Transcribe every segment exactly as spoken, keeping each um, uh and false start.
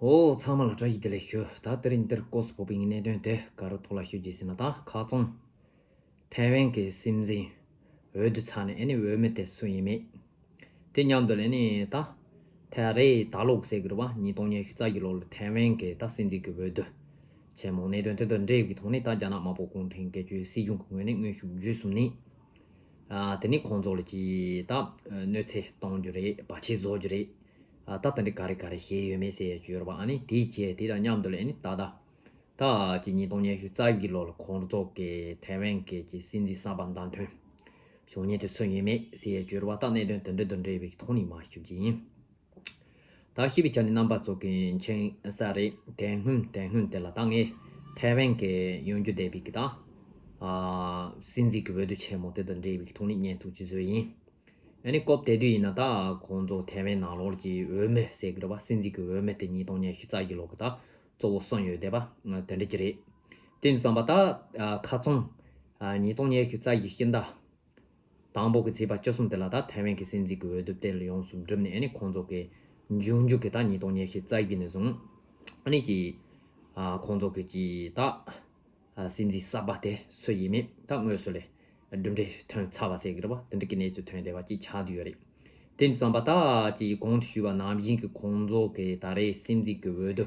ཨོ། ཚང་མ་ལ་བཀྲ་ཤིས་བདེ་ལེགས་ཞུ། ད་དེ་རིང་འདིར་སྐོར་སུ་བབས་པའི་གནད་དོན་དེ་ག་རུ་ཐོག་ལ་ཞུ་རྒྱུ་ཟེར་ན། ད་ཁ་རྩང་ཐའེ་ཝན་གྱི་སྲིད་འཛིན་འོས་བསྡུ་ཚར་ནས་ཨ་ནི་འོས་མི་དེ་སུ་ཡིན་མིན། དེ་མཉམ་དུ་ལ་ནི་ད་ད་རེས་ད་ལོ་ཟེར་གི་རེད་བ། ཉིས་སྟོང་ཉི་ཤུ་རྩ་བཞི་ལོ་ལ་ཐའེ་ཝན་གྱི་ད་སྲིད་འཛིན་གྱི་འོས་བསྡུ་ཆེན་མོ་གནད་དོན་དེ་དང་འབྲེལ་བའི་ཐོག་ནས་ད་རྒྱ་ནག་དམར་པོ་གུང་ཁྲན་སྒེར་གཅོད་སྲིད་གཞུང་གི་ངོས་ནས་མངོན་ཤུགས་བརྒྱུད་གསུམ་ནས། ཨ། དེ་ནས་ཁོང་ཚོ་ལ་ཅིག་ད་གནོད་འཚེ་གཏོང་རྒྱུ་རེད། བར་ཆད་བཟོ་རྒྱུ་རེད། ཨ། ད་དེ་འདྲ་ག་རེ་ག་རེ་བྱས་ཡོད་མེད་ཟེར་ཡ་བརྗོད་རོགས། ཨ་ནི་དེའི་རྗེས་དེ་དང་མཉམ་དུ་ལ་ཨ་ནི་ད་ལྟ་ད་ཅིག་ཉིས་སྟོང་ཉི་ཤུ་རྩ་བཞི་ལོ་ལ་ཁོང་ཚོ་གི་ཐའེ་ཝན་གི་ཅིག་སྲིད་འཛིན་གསར་པ་བདམས་ཐོན་བྱུང་མཁན་དེ་སུ་ཡིན་མེད་ཟེར་ཡ་བརྗོད་རོགས། ད་གནད་དོན་དེ་འདྲ་དང་འབྲེལ་བའི་ཐོག་ནས་མར་ཞུ་རྒྱུ་ཡིན། ད་ཤེས་པའི་ཆ་ནས་རྣམ་པ་ཚོ་གི་མཁྱེན་གསལ་རེད། དེ་སྔོན་དེ་སྔོན་དེ་ལ་ད་ངས་ཐའེ་ཝན་གི་ཡོང་རྒྱུ་བསྡད་པའི་གི་ད་ཨ་སྲིད་འཛིན་གྱི་འོས་བསྡུ་ཆེན་མོ་དེ་དང་འབྲེལ་བའི་ཐོག་ནས་བརྙན་ཐུང་ཅིག་བཟོས་ཡིན། ཨ་ནི་སྐབས་དེ་དུས་ཡིན་ན་ད་ཁོང་ཚོ་ཐའེ་ཝན་ནང་ལོགས་ཀྱི་འོས་མི་ཟེར་གི་རེད་བ། སྲིད་འཛིན་གྱི་འོས་མི་དེ་ཉིས་སྟོང་ཉི་ཤུ་རྩ་བཞི་ལོ་གི་ད་གཙོ་བོ་གསུམ་ཡོད་བསྡད་པ་དེ་འདྲ་ཅིག་རེད། དེ་ཡིན་དུས་ཙམ་པ་ད་ཨ་ཁ་རྩང་ཨ་ཉིས་སྟོང་ཉི་ཤུ་རྩ་བཞི་ཕྱི་ཟླ་དང་པོ་གི་ཚེས་པ་བཅུ་གསུམ་དེ་ལ་ད་ཐའེ་ཝན་གྱི་སྲིད་འཛིན་གྱི་འོས་བསྡུ་དེ་ལ་ཡོངས་སུ་གྲུབ་ནས། ཨ་ནི་ཁོང་ཚོ་གི་འབྱུང་འགྱུར་གྱི་ད་ཉིས་སྟོང་ཉི་ཤུ་རྩ་བཞི་ནས་བཟུང་ཨ་ནི་ཀྱི་ཨ་ཁོང་ཚོ་གི་ཀྱི་ད་ཨ་སྲིད་འཛིན་གསར་པ་དེ་སུ་ཡིན་མིན་ད་དངོས་སུ་ལས་གྲུབ་འབྲས་ཐོན་ཚར་བ་ཟེར་གི་རེད་བ། དེ་འདྲ་གི་གནས་ཚུལ་ཐོན་བསྡད་པ་ཅིག་ཆགས་བསྡད་ཡོད་རེད། དེ་ཡིན་དུས་ཙམ་པ་ད་ཀྱི་གོང་དུ་ཞུས་པ་ནང་བཞིན་གྱི་ཁོང་ཚོ་གི་ད་རེས་སྲིད་འཛིན་གྱི་འོས་བསྡུ་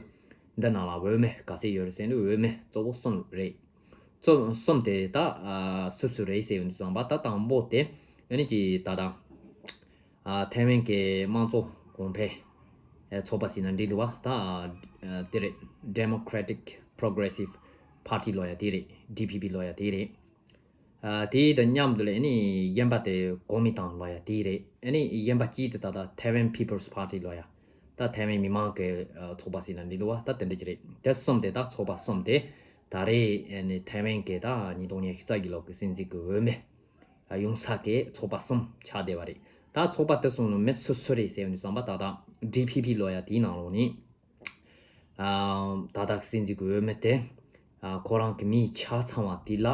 འདི་ནང་ལ་འོས་མི་ག་ཚད་ཡོད་རེད་ཟེར་ན། འོས་མི་གཙོ་བོ་གསུམ་རེད། གཙོ་གསུམ་དེ་ད་ཨ་སུ་སུ་རེད་ཟེར་ཡོང་དུས་ཙམ་པ། ད་དང་པོ་དེ་ཨ་ནི་ཀྱི་ད་ད་ཨ་ཐའེ་ཝན་གྱི་དམངས་གཙོ་གོང་འཕེལ་ཨ་ཚོགས་པ་ཟེར་ན་འགྲིག་འདུག་བ། ད་ཨ་དེ་རེད། Democratic Progressive Party ལབ་ཡ་དེ་རེད། ཌི་ཕི་ཕི་ལབ་ཡ་དེ་རེད། ཨ་དེ་དང་མཉམ་དུ་ལ་ཨ་ནི་གཞན་པ་དེ་གོ་མིན་ཏང་ལབ་ཡ་དེ་རེད། ཨ་ནི་གཞན་པ་གཅིག་དེ་ད་ལྟ་Taiwan People's Party ལབ་ཡ། ད་ཐའེ་ཝན་མི་མང་གི་ཨ་ཚོགས་པ་ཟེར་ན་འགྲིག་འདུག་བ། ད་དེ་འདྲ་ཅིག་རེད། དེ་གསུམ་དེ་ད་ཚོགས་པ་གསུམ་དེ་ད་རེས་ཨ་ནི་ཐའེ་ཝན་གི་ད་ཉིས་སྟོང་ཉི་ཤུ་རྩ་བཞི་ལོ་གི་སྲིད་འཛིན་གི་འོས་མི་ཨ་ཡོང་ས་གི་ཚོགས་པ་གསུམ་ཆགས་བསྡད་པ་རེད། ད་ཚོགས་པ་དེ་གསུམ་ལ་མི་སུ་སུ་རེད་ཟེར་ཡོང་དུས་ཙམ་པ། ད་ད་ཌི་ཕི་ཕི་ལབ་ཡ་དེའི་ནང་ལོགས་ནས་ཨ་ད་ད་སྲིད་འཛིན་གི་འོས་མི་དེ་ཨ་ཁོ་རང་གི་མིང་ཆ་ཚང་བ་དེ་ལ་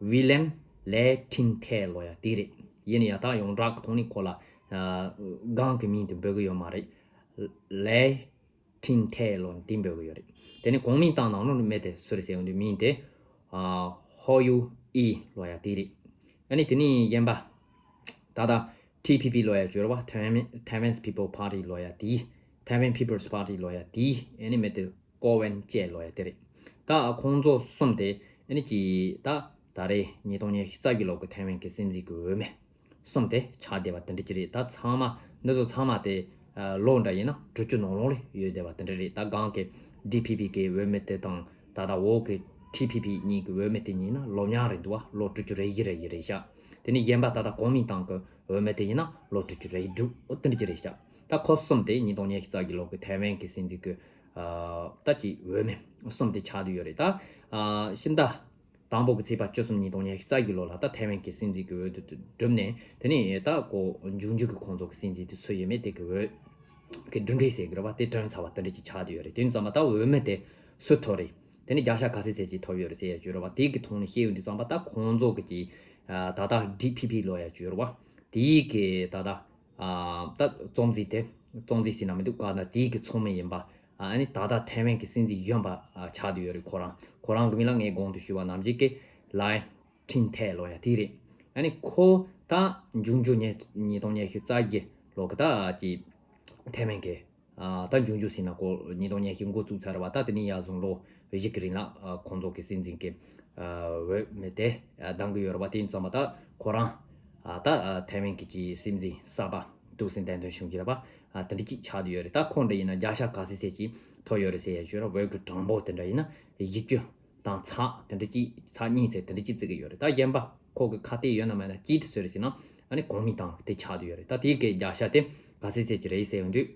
ཝི་ལེམ་ལེ་ཁྲིན་ཐེ་ལབ་ཡ་དེ་རེད། ཡིན་ན་ཡང་ད་ཡོངས་གྲགས་ཀྱི་ཐོག་ནས་ཁོ་ལ་ཨ་སྒང་གི་མིང་དེ་འབོད་གི་ཡོད་མ་རེད། ལེ་ཁྲིན་ཐེ་ལབ་ནས་དེ་འབོད་གི་ཡོད་རེད། དེ་ནས་གོ་མིན་ཏང་ནང་ལོགས་ནས་མི་དེ་སུ་རེད་ཟེར་ཡོང་དུས་མིང་དེ་ཨ་ཧོ་ཡུ་ཨི་ལབ་ཡ་དེ་རེད། ཨ་ནི་དེ་ནས་གཞན་པ་ད་ལྟ་ཊི་ཕི་ཕི་ལབ་ཡ་བརྗོད་རོགས། Taiwan Taiwanese People Party ལབ་ཡ་དེ། Taiwan People's Party ལབ་ཡ་དེ། ཨ་ནི་མི་དེ་ཀོ་ཝན་ཅེ་ལབ་ཡ་དེ་རེད། ད་ཁོང་ཚོ་གསུམ་དེ་ཨ་ནི་ཀྱི་ད་ད་རེས་ཉིས་སྟོང་ཉི་ཤུ་རྩ་བཞི་ལོ་གི་ཐའེ་ཝན་གི་སྲིད་འཛིན་གི་འོས་མི་གསུམ་དེ་ཆགས་བསྡད་པ་དེ་འདྲ་ཅིག་རེད། ད་ཚང་མ་འདི་ཚོ་ཚང་མ་དེ་ཨ་ལོ་འདྲ་ཡིན་ན་དྲུག་ཅུ་ནང་ལོགས་ལ་ཡོད་བསྡད་པ་དེ་འདྲ་རེད། ད་སྒང་གི་ཌི་ཕི་ཕི་གི་འོས་མི་དེ་དང་ད་ལྟ་འོག་གི་ཊི་ཕི་ཕི་གཉིས་ཀྱི་འོས་མི་དེ་གཉིས་ན་ལོ་མཉམ་རེད་འདུག་བ། ལོ་དྲུག་ཅུ་རེ་བཞི་རེ་བཞི་རེད་ཤག་དེ་ནས་གཞན་པ་ད་ལྟ་གོ་མིན་ཏང་གི་འོས་མི་དེ་ཡིན་ན་ལོ་དྲུག་ཅུ་རེ་དྲུག་འོ་དེ་འདྲ་ཅིག་རེད་ཤག་ད་ཁོ་གསུམ་དེ་ཉིས་སྟོང་ཉི་ཤུ་རྩ་བཞི་ལོ་གི་ཐའེ་ཝན་གི་སྲིད་འཛིན་གི་ཨ་ད་ཀྱི་འོས་མི་གསུམ་དེ་ཆགས་བསྡད་ཡོད་རེད། ད་ཨ་ཕྱི་ཟླ་དང་པོ་གི་ཚེས་པ་བཅུ་གསུམ་ཉིས་སྟོང་ཉི་ཤུ་རྩ་བཞི་ལོ་ལ་ད་ཐའེ་ཝན་གི་སྲིད་འཛིན་གི་འོས་བསྡུ་གྲུབ་ནས། དེ་ནས་ད་ཁོ་འབྱུང་འགྱུར་གི་ཁོང་ཚོ་གི་སྲིད་འཛིན་དེ་སུ་ཡིན་མིན་དེ་གི་འོས་གི་གྲུབ་འབྲས་ཟེར་གི་རེད་བ། དེ་ཐོན་ཚར་བ་དེ་འདྲ་ཅིག་ཆགས་བསྡད་ཡོད་རེད། དེ་ཡིན་དུས་ཙམ་པ་ད་འོས་མི་དེ་སུ་ཐོབ་རེད། དེ་ནས་བརྒྱ་ཆ་ག་ཚད་ཚད་ཅིག་ཐོབ་ཡོད་རེད་ཟེར་ཡ་བརྗོད་རོགས་བ། དེ་གི་ཐོག་ནས་བཤད་ཡོང་དུས་ཙམ་པ་ད་ཁོང་ཚོ་གི་ཀྱི་ཨ་ད་ལྟ་ཌི་ཕི་ཕི་ལབ་ཡ་བརྗོད་རོགས་བ། དེ་གི་ད་ལྟ་ཨ་ད་གཙོ་འཛིན་དེ་གཙོ་འཛིན་ཟེར་ན་མི་འདུག་ག་ད་དེ་གི་ཚོགས་མི་ཡིན་པ། ཨ་ནི་ད་ལྟ་ཐའེ་ཝན་གི་སྲིད་འཛིན་གཞོན་པ་ཨ་ཆགས་བསྡད་ཡོད་རེད། ཁོ་རང་ཁོ་རང་གི་མིང་ལ་ངས་གོང་དུ་ཞུས་པ་ནང་བཞིན་གི་ལའེ་ཁྲིན་ཐེ་ལབ་ཡ་དེ་རེད། ཨ་ནི་ཁོ་ད་འབྱུང་འགྱུར་ཉིས་ཉིས་སྟོང་ཉི་ཤུ་རྩ་བརྒྱད་ལོ་གི་ད་ཀྱི་ཐའེ་ཝན་གི་ཨ་ད་འབྱུང་འགྱུར་ཟེར་ན་ཁོ་ཉིས་སྟོང་ཉི་ཤུ་འགོ་བཙུགས་ཚར་བ། ད་དེ་ནས་ཡར་སོང་ལོ་བཞི་གི་རིང་ལ་ཨ་ཁོང་ཚོ་གི་སྲིད་འཛིན་གི་ཨ་འོས་མི་དེ་ཨ་བདམས་གི་ཡོད་རེད་བ། དེ་ཡིན་ཙམ་པ་ད་ཁོ་རང་ཨ་ད་ཨ་ཐའེ་ཝན་གི་ཀྱི་སྲིད་འཛིན་གསར་པ་འདུག་སེ་འདེམས་ཐོན་བྱུང་གི་རེད་བ། ཨ་དེ་འདྲ་ཅིག་ཆགས་བསྡད་ཡོད་རེད། ད་ཁོ་འདྲ་ཡིན་ན་བརྒྱ་ཆ་ག་ཚད་ཚད་ཅིག་ཐོབ་ཡོད་རེད་ཟེར་ཡ་ཞུ་ར། འོས་གི་གྲངས་འབོར་དེ་འདྲ་ཡིན་ན་བཞི་བཅུ་དང་ཚེག་དེ་འདྲ་ཅིག་ཚེག་གཉིས་ཚེག་དེ་འདྲ་ཅིག་བརྩི་གི་ཡོད་རེད། ད་གཞན་པ་ཁོ་གི་ཁ་གཏད་ཡོད་ན་མེད་ན་ཅིག་དེ་སུ་རེད་ཟེར་ན་ཨ་ནི་གོ་མིན་ཏང་དེ་ཆགས་བསྡད་ཡོད་རེད། ད་དེ་གི་བརྒྱ་ཆ་དེ་ག་ཚད་ཚད་ཅིག་རེད་ཟེར་ཡོང་དུས།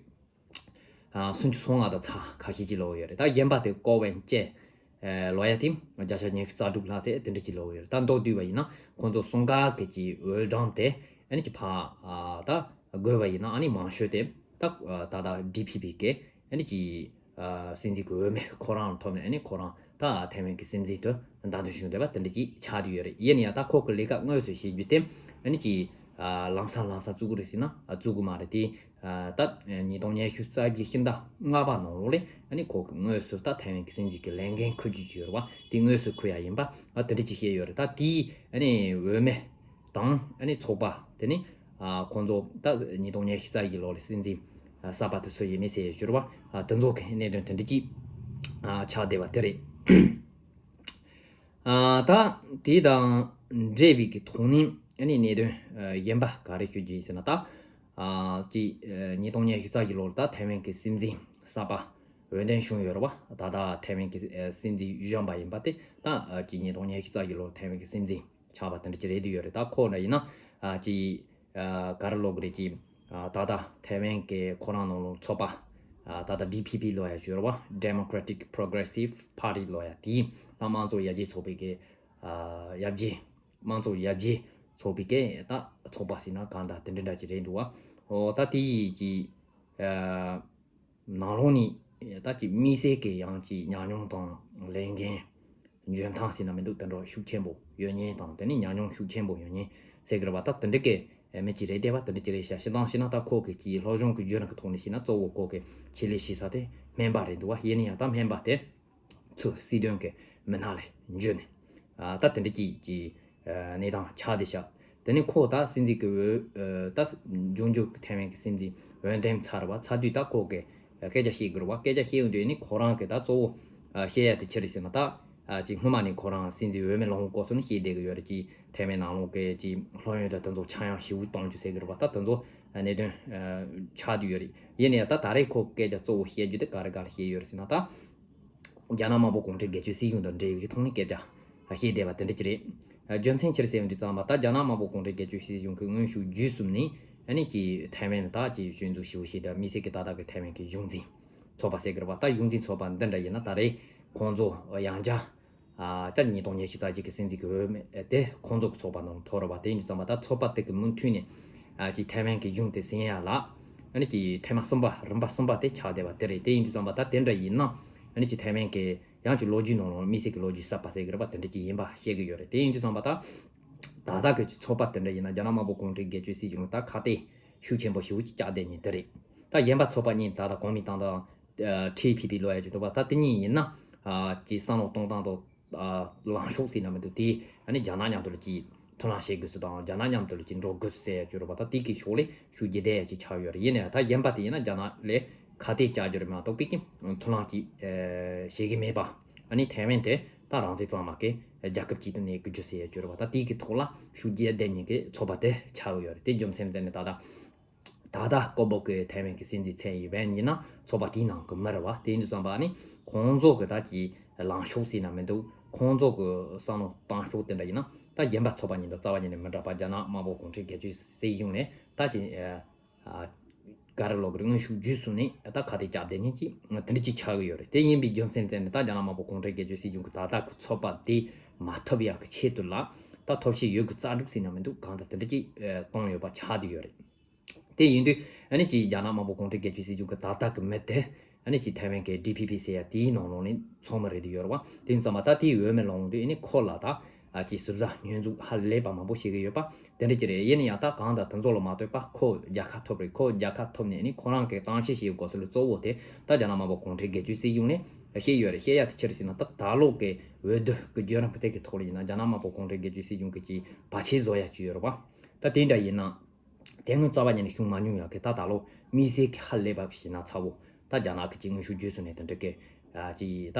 ཨ་སུམ་ཅུ་སོ་ལྔ་དང་ཚེག་ཁ་ཤས་ཅིག་ལོག་ཡོད་རེད། ད་གཞན་པ་དེ་ཀོ་ཝན་ཅེ་ཨེ་ལབ་ཡ་དེ་བརྒྱ་ཆ་ཉི་ཤུ་རྩ་དྲུག་ལྷག་ཙམ་དེ་འདྲ་ཅིག་ལོག་ཡོད་རེད། ད་མདོར་བསྡུས་པ་ཡིན་ན་ཁོང་ཚོ་གསུམ་ཀ་གི་ཀྱི་འོས་གྲངས་དེ་ཨ་ནི་ཀྱི་ཕ་ཨ་ད་བགོས་པ་ཡིན་ན་ཨ་ནི་མང་ཤོས་དེ་ད་ད་ད་ཌི་ཕི་ཕི་གི་ཨ་ནི་ཀྱི་ཨ་སྲིད་འཛིན་གི་འོས་མི་ཁོ་རང་ལ་ཐོབ་ནས། ཨ་ནི་ཁོ་རང་ད་ཐའེ་ཝན་གི་སྲིད་འཛིན་དུ་བདམས་ཐོན་བྱུང་བསྡད་པ་དེ་འདྲ་ཅིག་ཆགས་བསྡད་ཡོད་རེད། ཡིན་ན་ཡང་ད་ཁོ་གི་ལས་ཀ་དངོས་སུ་བྱེད་རྒྱུ་དེ་ཨ་ནི་ཀྱི་ ཨ་ལམ་སང་ལམ་སང་བཙུགས་ཀྱི་རེད་ཟེར་ན་ཨ་བཙུགས་ཀྱི་མ་རེད་དེ། ཨ་ད་ཉིས་སྟོང་ཉི་ཤུ་རྩ་བཞི་ཕྱི་ཟླ་ལྔ་པ་ནང་ལོགས་ལ་ཨ་ནི་ཁོ་གི་དངོས་སུ་ད་ཐའེ་ཝན་གྱི་སྲིད་འཛིན་གྱི་ལས་འགན་འཁུར་རྒྱུ་ཅིག་ཡོད་རེད་བ། དེ་དངོས་སུ་འཁུར་ཡ་ཡིན་པ་ཨ་དེ་འདྲ་ཅིག་བཤད་ཡོད་རེད། ད་དེའི་ཨ་ནི་འོས་མི་དང་ཨ་ནི་ཚོགས་པ་དེ་ནི་ཨ་ཁོང་ཚོ་ད་ཉིས་སྟོང་ཉི་ཤུ་རྩ་བཞི་ལོ་ལ་སྲིད་འཛིན་ཨ་གསར་པ་དེ་སུ་ཡིན་མིན་ཟེར་ཡ་ཅིག་ཡོད་རེད་བ། ཨ་དེ་ཚོ་གི་གནད་དོན་དེ་འདྲ་ཅིག་ཨ་ཆགས་བསྡད་པ་དེ་རེད། ཨ་ད་དེ་དང་འབྲེལ་བའི་གི་ཐོག་ནས་ཨ་ནི་གནད་དོན་ཨ་གཞན་པ་ག་རེ་ཞུ་རྒྱུ་ཡིན་ཟེར་ན། ད་ཨ་ཅིག་ཨ་ཉིས་སྟོང་ཉི་ཤུ་རྩ་བཞི་ལོར་ད་ཐའེ་ཝན་གྱི་སྲིད་འཛིན་གསར་པ་འོས་འདེམས་བྱུང་ཡོད་རེད་བ། ད་ལྟ་ཐའེ་ཝན་གྱི་ཨ་སྲིད་འཛིན་གཞོན་པ་ཡིན་པ་དེ་ད་ཨ་ཅིག་ཉིས་སྟོང་ཉི་ཤུ་རྩ་བཞི་ལོར་ཐའེ་ཝན་གྱི་སྲིད་འཛིན་ཆགས་པ་དེ་འདྲ་ཅིག་རེད་དུ་ཡོད་རེད། ད་ཁོ་འདྲ་ཡིན་ན་ཨ་ཅིག་ཨ་ག་རེ་ལབ་དགོས་རེད། ཅིག་ཨ་ད་ལྟ་ཐའེ་ཝན་གྱི་ཁོ་རང་ནང་ལོགས་ཚོགས་པ་ཨ་ད་ལྟ་ཌི་ཕི་པི་ལབ་ཡ་ཅིག་ཡོད་རེད་བ། Democratic Progressive Party ལབ་ཡ་དེ་ད་དམངས་གཙོ་ཡར་རྒྱས་ཚོགས་པའི་གི་ཨ་ཡར་རྒྱས་དམངས་གཙོ་ཡར་རྒྱས་ཚོགས་པའི་གི་ད་ཚོགས་པ་ཟེར་ན་གང་ལྟར་དེ་འདྲ་འདྲ་ཅིག་རེད་འདུག་བ། ཨོ་ད་དེ་ཡི་གི་ཨ་ནང་ལོགས་ནས་ད་ཅིག་དམིགས་བསལ་གྱི་ཡང་ཅིག་ཉམས་མྱོང་དང་ལས་འགན་འཇོན་ཐང་ཟེར་ན་མི་འདུག་དེ་འདྲ་ཤུགས་ཆེན་པོ་ཡོད་མཁན་དང་དེ་ནས་ཉམས་མྱོང་ཤུགས་ཆེན་པོ་ཡོད་མཁན་ཟེར་གི་རེད་བ། ད་དེ་འདྲ་གི་མི་ཅིག་རེད་བསྡད་པ་དེ་འདྲ་ཅིག་རེད་ཤག་སྤྱིར་བཏང་བཤད་ན་ད་ཁོ་གི་ཅིག་སློབ་སྦྱོང་གི་བརྒྱུད་རིམ་གི་ཐོག་ནས་བཤད་ན་གཙོ་བོ་ཁོ་གི་ཆེད་ལས་བྱེད་ས་དེ་སྨན་པ་རེད་འདུག་བ། ཡིན་ན་ཡང་ད་སྨན་པ་དེ་ཚོ་སྲིད་དོན་གྱི་མི་སྣ་ལས་འཇོན་ནས་ཨ་ད་དེ་འདྲ་ཅིག་ཅིག་ཨ་གནས་སྟངས་ཆགས་བསྡད་ཤག་དེ་ནས་ཁོ་ད་སྲིད་འཛིན་གྱི་འོས་ཨ་ད་འབྱུང་འགྱུར་གྱི་ཐའེ་ཝན་གྱི་སྲིད་འཛིན་འོས་འདེམས་ཚར་བ་ཚར་དུས་ད་ཁོ་གི་སྐད་ཆ་བཤད་དགོས་རེད་བ། སྐད་ཆ་བཤད་ཡོང་དུས་ནི་ཁོ་རང་གི་ད་གཙོ་བོ་ཨ་བཤད་ཡ་དེ་ཅི་རེད་ཟེར་ན། ད་ཨ་ཅིག་སྔོན་མ་ནས་ཁོ་རང་སྲིད་འཛིན་འོས་མི་ལངས་སྐབས་སུ་ནི་བཤད་བསྡད་གི་ཡོད་རེད། ཅིག་ཐའེ་ཝན་ནང་ལོགས་ཀྱི་ཅིག་སློབ་ཡོན་དང་དེ་ཚོ་ཆག་ཡང་ཞེ་པོ་གཏོང་རྒྱུ་ཟེར་གི་རེད་བ། ད་དེ་ཚོ་གནད་དོན་ཨ་ཆགས་བསྡད་ཡོད་རེད། ཡིན་ན་ཡང་ད་ད་རེས་ཁོ་སྐད་ཆ་གཙོ་བོ་བཤད་རྒྱུ་དེ་ག་རེ་ག་རེ་བཤད་ཡོད་རེད་ཟེར་ན། ད་རྒྱ་ནག་དམར་པོ་གུང་ཁྲན་སྒེར་གཅོད་སྲིད་གཞུང་དང་འབྲེལ་བའི་ཐོག་ནས་སྐད་ཆ་བཤད་བསྡད་པ་དེ་འདྲ་ཅིག་རེད། རྒྱུ་མཚན་ཅི་རེད་ཟེར་ཡོང་དུས་ཙམ་པ་ད་རྒྱ་ནག་དམར་པོ་གུང་ཁྲན་སྒེར་གཅོད་སྲིད་གཞུང་གི་དངོས་ཤུགས་བརྒྱུད་གསུམ་ནས་ཨ་ནི་ཀྱི་ཐའེ་ཝན་ད་ཀྱི་གཞོན་ཚོ་ཞི་བོ་ཞེ་དྲག་དམིགས་བསལ་གྱི་ད་ལྟ་གི་ཐའེ་ཝན་གྱི་གཞུང་འཛིན་ཚོགས་པ་ཟེར་གི་རེད་བ། ད་གཞུང་འཛིན་ཚོགས་པ་འདི་འདྲ་ཡིན་ན་ད་རེས་ཁོང་ཚོ་ཡང་བསྐྱར་ཨ་ད་ཉིས་སྟོང་ཉི་ཤུ་རྩ་གཅིག་གི་སྲིད་འཛིན་གྱི་འོས་མི་དེ་ཁོང་ཚོ་གི་ཚོགས་པ་ནང་ཐོབ་རེད་བ། དེ་ཡིན་དུས་ཙམ་པ་ད་ཚོགས་པ་དེ་གི་མུ་མཐུད་ནས་ཨ་ཀྱི་ཐའེ་ཝན་གྱི་གཞུང་དེ་ཟིན་ཡ་ལ་ཨ་ནི་ཀྱི་ཐེངས་མ་གསུམ་པ་རིམ་པ་གསུམ་པ་དེ་ཆགས་བསྡད་པ་དེ་རེད། དེ་ཡིན་དུས་ཙམ་པ་ད་དེ་འདྲ་ཡིན་ན་ཨ་ནི་ཀྱི་ཐའེ་ཝན་གྱི་ཡང་ཅིག་ལོ་རྒྱུས་ནང་ལ་དམིགས་བསལ་གྱི་ལོ་རྒྱུས་གསར་པ་ཟེར་གི་རེད་པ། དེ་འདྲ་ཅིག་ཡིན་པ་བཤད་གི་ཡོད་རེད། དེ་ཡིན་དུས་ཙམ་པ་ད་ད་ལྟ་གི་ཚོགས་པ་དེ་འདྲ་ཡིན་ན་རྒྱ་ནག་དམར་པོ་གུང་ཁྲན་སྒེར་གཅོད་སྲིད་གཞུང་ལ་ད་ཁ་གཏད་ཤུགས་ཆེན་པོ་ཞེ་པོ་ཅིག་བཅག་བསྡད་མཁན་དེ་རེད། ད་གཞན་པ་ཚོགས་པ་གཉིས་ད་ལྟ་གོང་མའི་ཏང་དང་ཐི་ཕི་པི་ལབ་ཡ་ཅིག་འདུག་པ། ད་དེ་གཉིས་ཡིན་ན་ཨ་ཀྱི་བསམ་བློ་གཏོང་སྟངས་དང་ཨ་ལངས་ཕྱོགས་ཟེར་ན་མི་འདུག་དེ་ཨ་ནི་རྒྱ་ནག་མཉམ་དུ་ལ་ཅིག་མཐུན་ལམ་བྱེད་དགོས་ཚུལ་དང་རྒྱ་ནག་མཉམ་དུ་ལ་ཅིག་འགྲོ་དགོས་ཚུལ་ཟེར་ཡ་ཅིག་ཡོད་རེད་པ། ད་དེ་གི་ཕྱོགས་ལ་ཤུགས་རྒྱག་བསྡད་ཡ་ཅིག་ཆགས་ཡོད་རེད། ཡིན་ན་ཡང་ད་གཞན་པ་དེ་ཡིན་ན་རྒྱ་ནག་ལ་ཁ་གཏད་བཅག་རྒྱུ་རེད་མ་གཏོགས་པའི་གི་མཐུན་ལམ་ཅིག་ཨ་བྱེད་ཀྱི་མེད་པ། ཨ་ནི་ཐའེ་ཝན་དེ་ད་རང་བཙན་གཙང་མ་གི་རྒྱལ་ཁབ་ཅིག་ཏུ་གནས་དགོས་རྒྱུ་ཟེར་ཡ་ཅིག་ཡོད་རེད་པ། ད་དེ་གི་ཐོག་ལ་ཤུགས་རྒྱག་བསྡད་མཁན་གི་ཚོགས་པ་དེ་ཆགས་ཡོད་རེད། དེ་རྒྱུ་མཚན་དེ་ནི་ད་ལྟ་ད་ལྟ་ཀོ་བོ་གི་ཐའེ་ཝན་གི་སྲིད་འཛིན་ཚན་ཡིན་པ་ཡིན་ན་ཚོགས་པ་དེའི་ནང་གི་མི་རེད་བ། དེ་ཡིན་དུས་ཙམ་པ་ནི་ཁོང་ཚོ་གི་ད་ཀྱི་ལངས་ཕྱོགས་ཟེར་ན་མི་འདུག་ཁོང་ཚོ་གི་བསམ་བློ་བཏང་ཕྱོགས་དེ་འདྲ་ཡིན་ན་ད་གཞན་པ་ཚོགས་པ་གཉིས་དང་རྩ་བ་ཉིད་ནས་མི་འདྲ་བ། རྒྱ་ནག་དམར་པོ་གུང་ཁྲན་སྒེར་གཅོད་སྲིད་གཞུང་ནས་ད་ཀྱི་ཨ་ག་རེ་ལབ་དགོས་རེད། དངོས་ཤུགས་བརྒྱུད་གསུམ་ནས་ད་ཁ་གཏད་བཅག་བསྡད་མཁན་གྱི་དེ་འདྲ་ཅིག་ཆགས་ཀྱི་ཡོད་རེད། དེ་ཡིན་པའི་རྒྱུ་མཚན་དེ་ནི་ད་རྒྱ་ནག་དམར་པོ་གུང་ཁྲན་སྒེར་གཅོད་སྲིད་གཞུང་གི་ད་ལྟ་གི་ཚོགས་པ་དེ་མ་ཐུབ་ཡག་གི་ཆེད་དུ་ལ་ད་ཐབས་ཤེས་ཡོད་དགུ་རྩལ་སྤྲུགས་ཟེར་ན་མི་འདུག་གང་ལྟར་དེ་འདྲ་ཅིག་གཏོང་ཡོད་པ་ཆགས་བསྡད་ཡོད་རེད། དེ་ཡིན་དུས་ཨ་ནི་ཅིག་རྒྱ་ནག་དམར་པོ་གུང་ཁྲན་སྒེར་གཅོད་སྲིད་གཞུང་གི་ད་ལྟ་གི་མི་དེ་ཨ་ནི་ཅིག་ཐའེ་ཝན་གི་ཌི་ཕི་པི་ཟེར་ཡ་དེའི་ནང་ལོགས་ནས་ཚང་མ་རེད་དུ་ཡོད་རེད་བ། དེ་ཡིན་ཙང་མ་ད་དེའི་འོས་མི་ལངས་དུས་ཨ་ནི་ཁོ་ལ་ད་ཨ་ཅིག་ཟུར་ཟ་ཉོན་འཛུགས་ཧ་ལས་པ་མང་པོ་བྱེད་ཀྱི་ཡོད་པ་དེ་འདྲ་ཅིག་རེད། ཡིན་ན་ཡང་ད་གང་ལྟར་དེ་ཚོ་ལ་མ་ལྟོས་པ་ཁོ་རྒྱལ་ཁ་ཐོབ་རེད། ཁོ་རྒྱལ་ཁ་ཐོབ་ནས་ཨ་ནི་ཁོ་རང་གི་གཏམ་བཤད་བྱེད་དགོས་སུ་ལ་གཙོ་བོ་དེ་ད་རྒྱ་ནག་དམར་པོ་གུང་ཁྲན་སྒེར་གཅོད་སྲིད་གཞུང་ནས་བཤད་ཡོད་རེད། བཤད་ཡ་དེ་ཅི་རེད་ཟེར་ན་ད་ད་ལོ་གི་འོས་བསྡུ་གི་བརྒྱུད་རིམ་དེ་གི་ཐོག་ལ་ཡིན་ན་རྒྱ་ནག་དམར་པོ་གུང་ཁྲན་སྒེར་གཅོད་སྲིད་གཞུང་གི་ཅིག་བར་ཆད་བཟོ་ཡ་ཅིག་ཡོད་རེད་བ། ད་དེ་འདྲ་ཡིན་ན། དེ་སྔོན་རྩ་བ་ཉིད་ནས་བྱུང་མ་མྱོང་ཡག་གི་ད་ད་ལོ་དམིགས་བསལ་གྱི་ཧ་ལས་པ་གི་ཞེ་ན་ཚ་བོ་ད་རྒྱ་ནག་གི་ཅིག་དངོས་ཤུགས་བརྒྱུད་གསུམ་ནས་དེ་འདྲ་གི་ཨ་ཅིག་ད་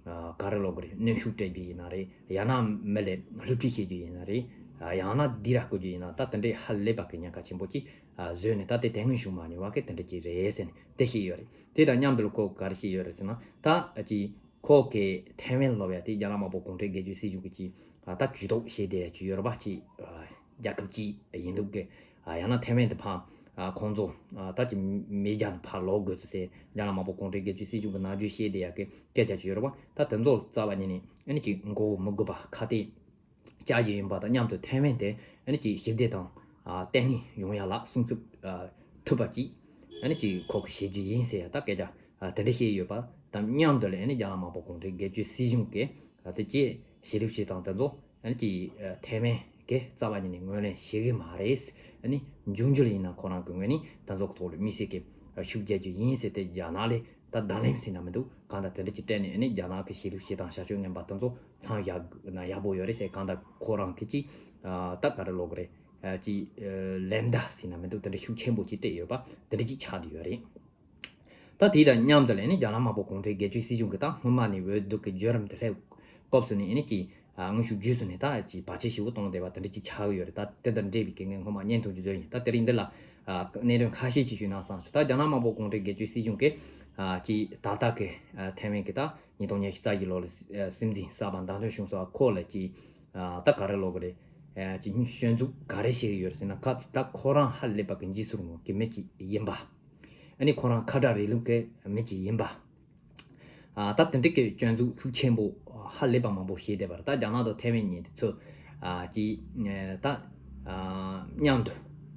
ཨ་ག་རེ་ལབ་དགོས་རེད། གནོན་ཤུགས་སྤྲད་པའི་ཡིན་ན་རེད། ཡང་ན་མི་ལ་སླུ་བྲིད་བྱེད་རྒྱུ་ཡིན་ན་རེད། ཨ་ཡང་ན་སྡིགས་ར་བསྐུལ་རྒྱུ་ཡིན་ན་ད་དེ་འདྲའི་ཧ་ལས་པ་གི་ཉེན་ཁ་ཆེན་པོ་ཅིག་ཨ་བཟོས་ནས་ད་དེ་དེ་སྔོན་བྱུང་མ་མྱོང་བ་གི་དེ་འདྲ་ཅིག་རེད་ཟེར་ནས་དེ་བཤད་ཡོད་རེད། དེ་དང་མཉམ་དུ་ཁོ་ག་རེ་བཤད་ཡོད་རེད་ཟེར་ན་ད་ཨ་ཅིག་ཁོ་གི་ཐའེ་ཝན་ལབ་ཡ་དེ་རྒྱ་ནག་དམར་པོ་གུང་ཁྲན་སྒེར་གཅོད་སྲིད་གཞུང་གི་ཅིག་ཨ་ད་ཇུས་གཏོགས་བྱས་བསྡད་ཡ་ཅིག་ཡོད་རེད་པ། ཅིག་ཨ་རྒྱལ་ཁབ་ཅིག་ཡིན་འདུག་གི། ཨ་ཡང་ན་ཐའེ་ཝན་དེ་ཕར་ཨ་ཁོང་ཚོ་ཨ་ད་ཅིག་མེས་རྒྱལ་ནས་ཕར་ལོག་དགོས་ཚུལ་ཟེར་རྒྱ་ནག་དམར་པོ་གུང་ཁྲན་སྒེར་གཅོད་སྲིད་གཞུང་གི་ནང་ཇུས་བྱས་བསྡད་ཡ་གི་སྐད་ཆ་ཅིག་ཡོད་རེད་པ། ད་དེ་ཚོ་རྩ་བ་ཉིད་ནས་ཨ་ནི་ཅིག་མགོ་བོ་མི་སྒུར་བ་ཁ་གཏད་བཅག་རྒྱུ་ཡིན་པ་དང་མཉམ་དུ་ཐའེ་ཝན་དེ་ཨ་ནི་ཅིག་ཞི་བདེ་དང་ཨ་བརྟན་ལྷིང་ཡོང་ཡ་ལ་སྲུང་སྐྱོབ་ཨ་ཐུབ་པ་ཅིག་ཨ་ནི་ཅིག་ཁོ་གི་བྱེད་རྒྱུ་ཡིན་ཟེར་ཡ་ད་སྐད་ཆ་ཨ་དེ་འདྲ་བཤད་ཡོད་པ་དང་མཉམ་དུ་ལ་ཨ་ནི་རྒྱ་ནག་དམར་པོ་གུང་ཁྲན་སྒེར་གཅོད་སྲིད་གཞུང་གི་ཨ་དེ་ཅིག་ཞི་ལུགས་བྱེད་སྟངས་དེ་ཚོ་ཨ་ནི་ཅིག་ཨ་ཐའེ་ཝན་ གི་རྩ་བ་ཉིད་ནས་ངོས་ལེན་བྱེད་གི་མ་རེད། ཨ་ནི་འབྱུང་འགྱུར་ཡིན་ན་ཁོ་རང་གི་ངོས་ནས་ད་ཚོགས་ཐོག་ལ་དམིགས་བསལ་གྱི་ཤུགས་རྒྱག་རྒྱུ་ཡིན་ཟེར་ཏེ་རྒྱ་ནག་ལས་ད་བརྡ་ལན་ཟིན་ན་མི་འདུག་གང་ལྟར་དེ་འདྲ་ཅིག་སྤྲད་ནས་ཨ་ནི་རྒྱ་ནག་གི་གཞི་ལུགས་གཞི་དང་བྱ་སྤྱོད་ངན་པ་དེ་ཚོ་མཚམས་བཞག་ན་ཡག་པོ་ཡོད་རེད་ཟེར། གང་ལྟར་ཁོ་རང་གི་ཅིག་ད་ག་རེ་ལབ་དགོས་རེད། ཅིག་ལན་བརྡ་ཟིན་ན་མི་འདུག་དེ་འདྲ་ཤུགས་ཆེན་པོ་ཅིག་སྤྲད་ཡོད་པ་དེ་འདྲ་ཅིག་ཆགས་བསྡད་ཡོད་རེད། ད་དེ་དང་མཉམ་དུ་ལ་ཨ་ནི་རྒྱ་ནག་དམར་པོ་གུང་ཁྲན་སྒེར་གཅོད་སྲིད་གཞུང་གི་ད་སྔོན་མ་ནས་འོས་བསྡུ་གི་བརྒྱུད་རིམ་དེ་སླེབས་སྐབས་སུ་ནས་ཨ་ནི་ཅིག་དངོས་ཤུགས་བརྒྱུད་ཚུལ་ནས་ད་ཅིག་བར་ཆད་ཞེ་པོ་གཏོང་བསྡད་པ་དེ་འདྲ་ཅིག་ཆགས་ཀྱི་ཡོད་རེད། ད་དེ་དང་འབྲེལ་བའི་གལ་འགངས་སྔོན་མ་བརྙན་ཐུང་ཅིག་བཟོས་ཡིན། ད་དེ་རིང་འདི་ལ་གནད་དོན་ཁ་ཤས་ཅིག་ཞུས་ན་བསམ་སོང་། ད་རྒྱ་ནག་དམར་པོ་གུང་ཁྲན་སྒེར་གཅོད་སྲིད་གཞུང་གིས་ཅིག་ད་ལྟ་གི་ཐའེ་ཝན་གི་ད་ཉིས་སྟོང་ཉི་ཤུ་རྩ་བཞི་ལོ་ལ་སྲིད་འཛིན་གསར་པ་བདམས་ཐོན་བྱུང་སོང་བ་ཁོ་ལ་ཅིག་ད་ག་རེ་ལབ་དགོས་རེད། ཅིག་སྐྱོན་འཛུགས་ག་རེ་བྱེད་ཀྱི་ཡོད་རེད་ཟེར་ན་ཁ་ད་ཁོ་རང་ཧ་ལས་པ་གི་འཇིགས་སུ་རུང་བ་གི་མི་ཅིག་ཡིན་པ། ཨ་ནི་ཁོ་རང་ཁ་བྲལ་རིང་ལུགས་ཀྱི་མི་ཅིག་ཡིན་པ། ཨ་ད་དེ་འདྲ་གི་སྐྱོན་འཛུགས་ཤུགས་ཆེན་པོ་ཧ་ལས་པ་མང་པོ་བྱས་བསྡད་པ་རེད། ད་རྒྱ་ནག་དང་ཐའེ་ཝན་གཉིས་དེ་ཚོ་ཨ་ཅིག་ད་ཨ་མཉམ་དུ་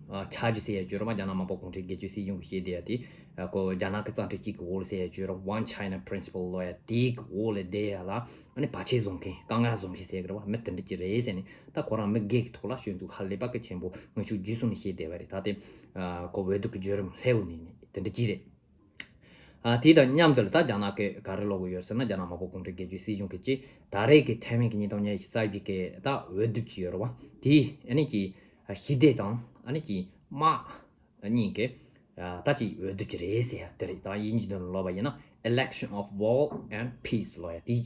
ཨ་ཆགས་རྒྱུ་ཟེར་ཡ་བརྗོད་རོགས་པ། རྒྱ་ནག་དམར་པོ་གུང་ཁྲན་སྒེར་གཅོད་སྲིད་གཞུང་གི་བྱས་བསྡད་ཡ་དེ་ཨ་ཁོ་རྒྱ་ནག་གི་རྩ་ཁྲིམས་གཅིག་གི་འོག་ལ་ཟེར་ཡ་བརྗོད་རོགས། One China Principle ལབ་ཡ་དེའི་གི་འོག་ལ་བསྡད་ཡ་ལ་ཨ་ནི་བར་ཆད་བཟོ་མཁན་དཀའ་ངལ་བཟོ་མཁན་ཟེར་གི་རེད་པ། མི་དེ་འདྲ་ཅིག་རེད་ཟེར་ནས་ད་ཁོ་རང་མི་སྒེར་གྱི་ཐོག་ལ་སྐྱོན་འཛུགས་ཧ་ལས་པ་གི་ཆེན་པོ་དངོས་ཤུགས་བརྒྱུད་གསུམ་ནས་བྱས་བསྡད་པ་རེད། ད་དེ་ཨ་ཁོ་འོས་བསྡུ་གི་བརྒྱུད་རིམ་སླེབས་ནས་ནི་དེ་འདྲ་ཅིག་རེད། ཨ་དེ་དང་མཉམ་དུ་ལ་ད་རྒྱ་ནག་གི་ག་རེ་ལབ་དགོས་ཡོད་ཟེར་ན་རྒྱ་ནག་དམར་པོ་གུང་ཁྲན་སྒེར་གཅོད་སྲིད་གཞུང་གི་ཅིག་ད་རེས་ཀྱི་ཐའེ་ཝན་གྱི་ཉིས་སྟོང་ཉི་ཤུ་རྩ་བཞི་གི་ད་འོས་བསྡུ་ཅིག་ཡོད་རེད་པ། དེ་ཨ་ནི་ཅིག་ཞི་བདེ་དང་ཨ་ནི་ཅིག་དམག་གཉིས་ཀྱི་ད་ཅིག་འོས་བསྡུ་ཅིག་རེད་ཟེར་ཡ་དེ་རེད། ད་དབྱིན་ཇི་ནང་ལ་ལབ་པ་ཡིན་ན་Election of War and Peace ལབ་ཡ་དེ་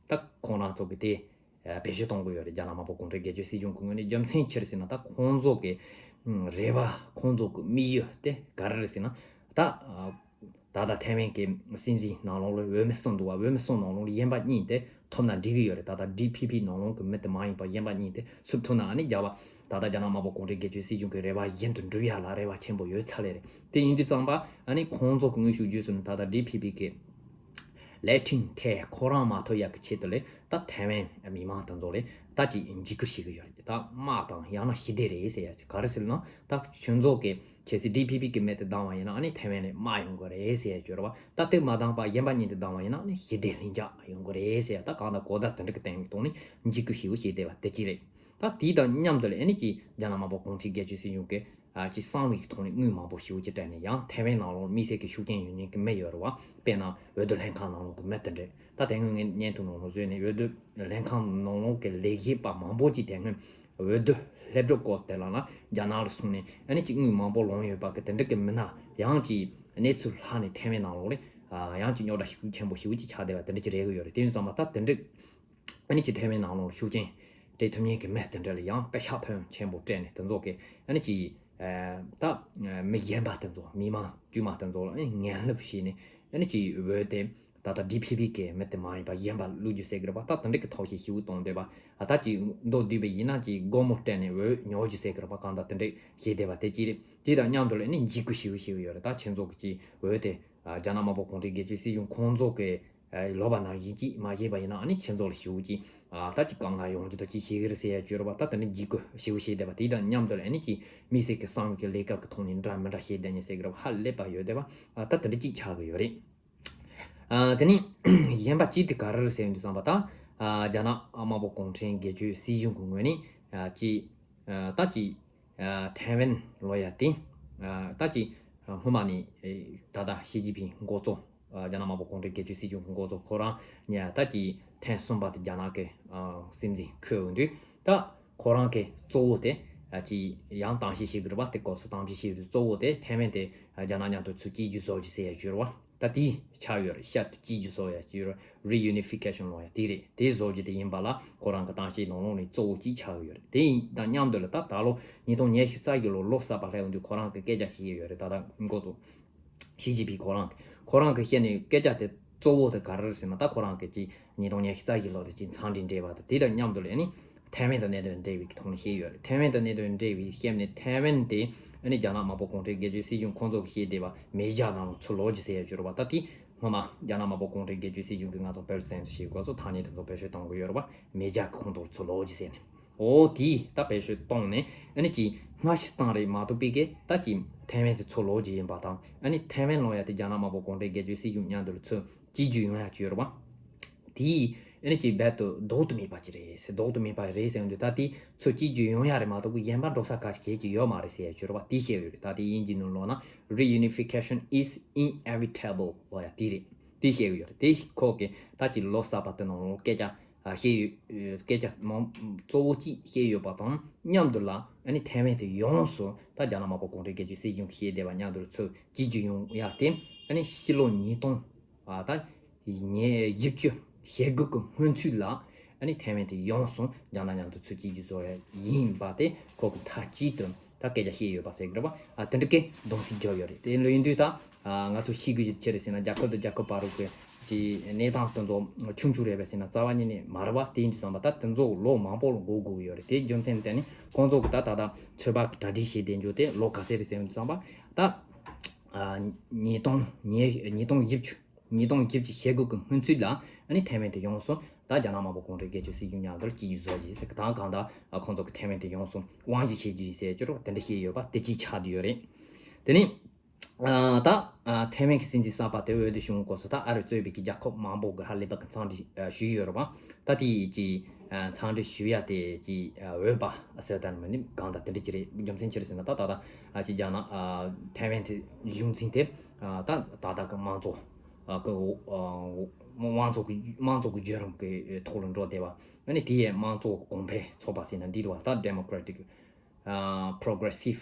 ད་ཁོང་རང་ཚོ་གི་དེ་བེད་སྤྱོད་གཏོང་གི་ཡོད་རེད། རྒྱ་ནག་དམར་པོ་གུང་ཁྲན་སྒེར་གཅོད་སྲིད་གཞུང་གི་ངོས་ནས། རྒྱུ་མཚན་ཅི་རེད་ཟེར་ན་ད་ཁོང་ཚོ་གི་རེ་བ་ཁོང་ཚོ་གི་དམིགས་ཡུལ་དེ་ག་རེ་རེད་ཟེར་ན་ད་ད་ལྟ་ཐའེ་ཝན་གྱི་སྲིད་འཛིན་ནང་ལོགས་ལ་འོས་མི་གསུམ་འདུག་བ། འོས་མི་གསུམ་ནང་ལོགས་ལ་གཞན་པ་གཉིས་དེ་ཐོབ་ན་འགྲིག་གི་ཡོད་རེད། ད་ལྟ་ཌི་ཕི་ཕི་ནང་ལོགས་ཀྱི་མི་དེ་མ་ཡིན་པ་གཞན་པ་གཉིས་དེ་ཚུར་ཐོན་ན་ཨ་ནི་རྒྱ་བ་ད་ལྟ་རྒྱ་ནག་དམར་པོ་གུང་ཁྲན་སྒེར་གཅོད་སྲིད་གཞུང་གི་རེ་བ་བཞིན་དུ་འགྲུབ་ཡ་ལ་རེ་བ་ཆེན་པོ་ཡོད་ཚར་ལེ་རེད། དེ་ཡིན་དུས་ཙམ་པ་ཨ་ནི་ཁོང་ཚོ་གི་དངོས་ཤུགས་བརྒྱུད་གསུམ་ནས་ད་ལྟ་ཌི་ཕི་ཕི་གི་ལེ་ཁྲིན་ཐའེ་ཁོ་རང་མ་ཐོབ་ཡག་གི་ཆེད་དུ་ལས་ད་ཐའེ་ཝན་མི་མང་དེ་ཚོ་ལས་ད་ཅིག་འཇིགས་སྐུལ་བྱེད་ཀྱི་ཡོད་རེད། ད་དམག་དང་ཡང་ན་ཞི་བདེ་རེད་ཟེར་ཡ་ཅིག་ག་རེ་ཟེར་ན་ད་ཁྱོད་ཚོ་གི་གལ་སྲིད་ཌི་ཕི་ཕི་གི་མི་དེ་བདམས་པ་ཡིན་ན་ཨ་ནི་ཐའེ་ཝན་ལས་དམག་ཡོང་གི་རེད་ཟེར་ཡ་ཅིག་ཡོད་རེད་པ། ད་དེ་མ་བདམས་པ་གཞན་པ་གཉིས་དེ་བདམས་པ་ཡིན་ན་ཨ་ནི་ཞི་བདེ་ལྷིང་འཇགས་ཡོང་གི་རེད་ཟེར་ཡ། ད་གང་ལྟར་གོ་བརྡ་དེ་འདྲ་གི་སྟེང་ནས་གཏོང་ནས་འཇིགས་སྐུལ་ཞེ་པོ་བྱས་བསྡད་པ་དེ་ཅིག་རེད། ད་དེ་དང་མཉམ་དུ་ལ་ཨ་ནི་ཅིག་རྒྱ་ནག་དམར་པོ་གུང་ཁྲན་སྒེར་གཅོད་སྲིད་གཞུང་གི་ཨ་ཅིག་གསང་བའི་ཐོག་ནས་དངུལ་མང་པོ་ཞེ་པོ་ཅིག་སྤྲད་ནས་ཡང་ཐའེ་ཝན་ནང་ལོགས་དམིགས་བསལ་གྱི་ཤུགས་རྐྱེན་ཡོད་མཁན་གྱི་མི་ཡོད་རེད་བ། དཔེར་ན་འོས་བསྡུ་ལྷན་ཁང་ནང་ལོགས་ཀྱི་མི་དེ་འདྲས། ད་དེ་སྔོན་ངས་བརྙན་ཐུང་ནང་ལོགས་བཟོས་ནས་འོས་བསྡུ་ལྷན་ཁང་ནང་ལོགས་ཀྱི་ལས་བྱེད་པ་མང་པོ་ཅིག་དེ་སྔོན་འོས་བསྡུ་སླེབས་གྲབས་སྐོར་དེ་ལ་ན་རྒྱ་ནག་ལ་སོང་ནས་ཨ་ནི་ཅིག་དངུལ་མང་པོ་ལོངས་ཡོད་པ་གི་དེ་འདྲ་གི་མི་སྣ་ཡང་ཅིག་གནས་ཚུལ་ལྷག་ནས་ཐའེ་ཝན་ནང་ལོགས་ལ་ཡང་ཅིག་རྙོག་དྲ་ཤུགས་ཆེན་པོ་ཞེ་པོ་ཅིག་ཆགས་བསྡད་པ་དེ་འདྲ་ཅིག་རེད་གི་ཡོད་རེད། དེ་ཡིན་ཙང་མ་ད་དེ་འདྲ་ཨ་ནི་ཅིག་ཐའེ་ཝན་ནང་ལོགས་ཤུགས་རྐྱེན་སྤྲད་ཐུབ་མཁན་གྱི་མི་དེ་འདྲ་ལ་ཡང་པེ་ཤག་ཕོན་ཆེན་པོ་སྤྲད་ནས་དེ་ཚོ་གི་ཨ་ནི་ཅིག་ད་མི་གཞན་པ་དེ་ཚོ་མི་མང་དཀྱུས་མ་དེ་ཚོ་ལ་ཨ་ནི་ངན་བསླབ་བྱས་ནས་ཨ་ནི་ཅིག་འོས་དེ་ད་ལྟ་ཌི་ཕི་ཕི་གི་མི་དེ་མ་ཡིན་པ་གཞན་པ་བླུག་རྒྱུ་ཟེར་གི་རེད་པ། ད་དེ་འདྲ་གི་ཐབས་ཤེས་ཞེ་པོ་གཏོང་བསྡད་པ། ཨ་ད་ཅིག་མདོར་བསྡུས་པ་ཡིན་ན་ཅིག་སྒོར་མོ་སྤྲད་ནས་འོས་ཉོ་རྒྱུ་ཟེར་གི་རེད་པ། གང་ལྟར་དེ་འདྲ་བྱས་བསྡད་པ་དེ་ཅིག་རེད། དེ་དང་མཉམ་དུ་ལ་ཨ་ནི་འཇིགས་སྐུལ་ཞེ་པོ་བྱས་ཡོད་རེད། ད་ཁྱེད་ཚོ་གི་ཅིག་འོས་དེ་རྒྱ་ནག་དམར་པོ་གུང་ཁྲན་སྒེར་གཅོད་སྲིད་གཞུང་ཁོང་ཚོ་གི་ལོབ་པ་ནང་བཞིན་ཅིག་མ་བྱས་པ་ཡིན་ན་ཨ་ནི་ཁྱེད་ཚོ་ལ་ཞེ་པོ་ཅིག་ཨ་ད་ཅིག་དཀའ་ངལ་ཡོང་རྒྱུ་དང་ཅིག་བྱེད་ཀྱི་རེད་ཟེར་ཡ་བརྗོད་རོགས་པ། ད་དེ་ནི་འཇིགས་སྐུལ་ཞེ་པོ་བྱས་བསྡད་པ། དེ་དང་མཉམ་དུ་ལ་ཨ་ནི་ཅིག་དམིགས་བསལ་གྱི་གསང་བའི་གི་ལས་ཀ་གི་ཐོག་ནས་འདྲ་མི་འདྲ་བྱས་བསྡད་ཉེ་ཟེར་གི་རེད་པ། ཧ་ལས་པ་ཡོད་བསྡད་པ། ཨ་ད་དེ་འདྲ་ཅིག་ཆགས་ཀྱི་ཡོད་རེད། ཨ་དེ་ནི་གཞན་པ་ཅིག་དེ་ག་རེ་རེད་ཟེར་ཡོང་དུས་ཙམ་པ་ད་ཨ་རྒྱ་ནག་དམར་པོ་གུང་ཁྲན་སྒེར་གཅོད་སྲིད་གཞུང་གི་ངོས་ནས་ཨ་ཅིག་ཨ་ད་ཅིག་ཨ་ཐའེ་ཝན་ལབ་ཡ་དེ་ཨ་ད་ཅིག་ཨ་སྔོན་མ་ནས་ཨེ་ད་ལྟ་ཞི་ཅིན་ཕིང་འགོ་གཙོ་ཨ་རྒྱ་ནག་དམར་པོ་གུང་ཁྲན་སྒེར་གཅོད་སྲིད་གཞུང་གི་འགོ་གཙོ་ཁོ་རང་ཉ་ད་ཅིག་ཐེངས་གསུམ་པ་དེ་རྒྱ་ནག་གི་ཨ་སྲིད་འཛིན་འཁོད་ཡོང་དུས་ད་ཁོ་རང་གི་གཙོ་བོ་དེ་ཨ་ཅིག་ཡང་གཏམ་བཤད་བྱེད་དགོས་རེད་པ། དེ་སྐབས་སུ་གཏམ་བཤད་བྱེད་དུས་གཙོ་བོ་དེ་ཐའེ་ཝན་དེ་ཨ་རྒྱ་ནག་མཉམ་དུ་ཚུར་སྐྱེལ་རྒྱུ་བཟོ་རྒྱུ་ཟེར་ཡ་བརྗོད་རེད་པ། ད་དེ་ཆགས་ཡོད་རེད། ཤར་དུ་སྐྱེལ་རྒྱུ་བཟོ་ཡ་ཅིག་ཡོད་རེད། Reunification ལབ་ཡ་དེ་རེད། དེ་བཟོ་རྒྱུ་དེ་ཡིན་པ་ལ་ཁོ་རང་གི་གཏམ་བཤད་ནང་ལོགས་ནས་གཙོ་བོ་གཅིག་ཆགས་ཡོད་རེད། དེ་ཡིན་དང་མཉམ་དུ་ལ་ད་ད་ལོ་ཉིས་སྟོང་ཉི་ཤུ་རྩ་བཞི་ལོ་ལོ་གསར་པ་སླེབས་ཡོང་དུས་ཁོ་རང་གི་སྐད་ཆ་བཤད་ཡོད་རེད། ད་ལྟ་འགོ་གཙོ་ཞི་ཅིན་ཕིང་ཁོ་རང་གི་ཁོ་རང་གི་བཤད་ནས་སྐད་ཆ་དེ་གཙོ་བོ་དེ་ག་རེ་རེད་ཟེར་ན་ད་ཁོ་རང་གི་ཅིག་ཉིས་སྟོང་ཉི་ཤུ་རྩ་བཞི་ལོ་དེ་ཅིག་མཚམས་འདྲི་འདྲ་བ་དང་དེ་དང་མཉམ་དུ་ལ་ནི་ཐའེ་ཝན་དང་གནད་དོན་འབྲེལ་བའི་ཐོག་ནས་བཤད་ཡོད་རེད། ཐའེ་ཝན་དང་གནད་དོན་འབྲེལ་བའི་བཤད་ནས་ཐའེ་ཝན་དེ་ཨ་ནི་རྒྱ་ནག་དམར་པོ་གུང་ཁྲན་སྒེར་གཅོད་སྲིད་གཞུང་ཁོང་ཚོ་གིས་བཤད་བསྡད་པ་མེ་སྦྱར་ནང་ལ་ཚུར་ལོག་རྒྱུ་ཟེར་ཡ་བརྗོད་རེད་པ། ད་དེ་སྔོན་མ་རྒྱ་ནག་དམར་པོ་གུང་ཁྲན་སྒེར་གཅོད་སྲིད་གཞུང་གིས་ང་ཚོ་བོད་བཙན་འཛུལ་བྱེད་དགོས་སོ། ཐ་སྙད་དེ་ཚོ་བེད་སྤྱོད་གཏོང་གི་ཡོད་རེད་པ། མེ་སྦྱར་གྱི་ཁོངས་གཏོགས་ཚུར་ལོག་རྒྱུ་ཟེར་ནས། འོ་དེ་ད་བེད་སྤྱོད་གཏོང་ནས་ཨ་ནི་ཅིག་སྔ་ཕྱི་བཏང་རེད་མ་གཏོགས་པའི་གི་ད་ཅིག་ཐའེ་ཝན་དེ་ཚུར་ལོག་རྒྱུ་ཡིན་པ་དང་ཨ་ནི་ཐའེ་ཝན་ལབ་ཡ་དེ་རྒྱ་ནག་དམར་པོ་གུང་ཁྲན་སྒེར་གཅོད་སྲིད་གཞུང་མཉམ་དུ་ལ་ཚུར་སྐྱེལ་རྒྱུ་ཡོང་ཡ་ཅིག་ཡོད་རེད་པ། དེ་ ཨ་ནི་ཅིག་རྦད་དེ་ལྡོག་ཏུ་མེད་པ་ཅིག་རེད་ཟེར། ལྡོག་ཏུ་མེད་པ་རེད་ཟེར་འདུག་ད་དེ་ཚུར་སྐྱེལ་རྒྱུ་ཡོང་ཡ་རེད་མ་གཏོགས་གཞན་པ་འགྲོ་ས་ག་ཅིག་གལ་ཅིག་ཡོད་མ་རེད་ཟེར་ཡ་བྱུར་བ་དེ་བཤད་ཡོད་རེད། ད་དེ་དབྱིན་ཇིའི་ནང་ལོགས་ན། Reunification is inevitable ལབ་ཡ་དེ་རེད། དེ་བཤད་ཡོད་རེད། དེ་ཁོ་གི་ད་ཅིག་ལོ་གསར་པ་དེ་ནང་ལོགས་སྐད་ཆ་ཨ་བཤད་ཡོད། སྐད་ཆ་མང་གཙོ་བོ་གཅིག་བཤད་ཡོད་པ་དང་མཉམ་དུ་ལ། ཨ་ནི་ཐའེ་ཝན་དེ་ཡོངས་སུ་ད་རྒྱ་ནག་དམར་པོ་གུང་ཁྲན་རྒྱལ་གཅེས་སྲིད་གཞུང་གིས་བཤད་བསྡད་པ་མཉམ་དུ་ཚུར་སྐྱེལ་རྒྱུ་ཡོང་ཡ་དེ། ཨ་ནི་ཕྱི་ལོ་ཉིས་སྟོང་ཨ་ད་ཉེ་བཞི་བཅུ་ཞེ་དགུ་གི་སྔོན་ཚུད་ལ། ཨ་ནི་ཐའེ་ཝན་དེ་ཡོངས་སུ་རྒྱ་ནག་མཉམ་དུ་ཚུར་སྐྱེལ་རྒྱུ་བཟོ་ཡ་ཡིན་པ་དེ་ཁོ་གི་མཐའ་གཅིག་ཏུ་ད་སྐད་ཆ་བཤད་ཡོད་པ་ཟེར་གི་རེད་པ། ཨ་དེ་འདྲ་གི་གདོང་ཐུག་བརྒྱབ་ཡོད་རེད། དེ་ལོ་ཡིན་དུས་ད་ང་ཚོ་ཤེས་དགོས་ཀྱི་ཆེ་རེད་ཟེར་ན། རྒྱལ་ཁབ་དང་རྒྱལ་ཁབ་བར་གྱི་གི་གནས་སྟངས་དེ་ཚོ་ཆུང་ཆུང་རེད་པས་ཟེར་ན་རྩ་བ་ཉིད་ནས་མ་རེད་པ། དེ་ཡིན་དུས་ཙམ་པ་ད་དེ་ཚོ་ལོ་མང་པོ་ལ་འགོར་དགོས་ཀྱི་ཡོད་རེད། དེའི་རྒྱུ་མཚན་དེ་ནི་ཁོང་ཚོ་གི་ད་ད་ལྟ་ཚོད་དཔག་གི་གྲ་སྒྲིག་བྱེད་བསྡད་རྒྱུ་དེ་ལོ་ག་ཚོད་རེད་ཟེར་དུས་ཙམ་པ་ད་ཉིས་སྟོང་ཉིས་ཉིས་སྟོང་བཞི་བཅུ། ཉིས་སྟོང་བཞི་བཅུ་ཞེ་དགུ་གི་སྔོན་ཚུད་ལ་ཨ་ནི་ཐའེ་ཝན་དེ་ཡོངས་སུ་ད་རྒྱ་ནག་དམར་པོ་གུང་ཁྲན་རྒྱལ་གཅེས་སྲིད་གཞུང་མཉམ་དུ་སྐྱེལ་རྒྱུ་བཟོ་རྒྱུ་ཟེར་གི་དང་གང་ལྟར་ཁོང་ཚོ་གི་ཐའེ་ཝན་དེ་ཡོངས་སུ་དབང་སྒྱུར་བྱེད་རྒྱུ་ཡིན་ཟེར་ཅོ་རོག་དེ་འདྲ་བཤད་ཡོད་པ་དེ་གཅིག་ཆགས་བསྡད་ཡོད་རེད། དེ་ནས་ཨ་ད་ཨ་ཐའེ་ཝན་གྱི་སྲིད་འཛིན་གསར་པ་དེ་འོས་བསྡུ་བྱུང་སྐབས་སུ་ད་ཨ་རི་གཙོས་པའི་གི་རྒྱལ་ཁབ་མང་པོ་གི་ཧ་ལས་པ་གི་འཚམས་འདྲི་ཨ་ཞུས་ཡོད་རེད་པ། ད་དེ་ཡི་གི་ཨ་འཚམས་འདྲི་ཞུ་ཡ་དེ་གི་ཨ་འོས་པ་ཟེར་ད་ནི་མི་ནི་གང་ལྟར་དེ་འདྲ་ཅིག་རེད། རྒྱུ་མཚན་ཅི་རེད་ཟེར་ན་ད་ད་ད་ཨ་ཅིག་རྒྱ་ནག་ཨ་ཐའེ་ཝན་དེ་གཞུང་འཛིན་དེ་ཨ་ད་ད་ད་གི་མང་གཙོ་ཨ་གི་ཨ་མང་གཙོ་གི་མང་གཙོ་གི་བརྒྱུད་རིམ་གི་ཐོག་ལ་འགྲོ་བསྡད་པ། ཨ་ནི་དེ་ཡས་མང་གཙོ་གོང་འཕེལ་ཚོགས་པ་ཟེར་ན་འདི་རེད་བ། ད་Democratic ཨ་Progressive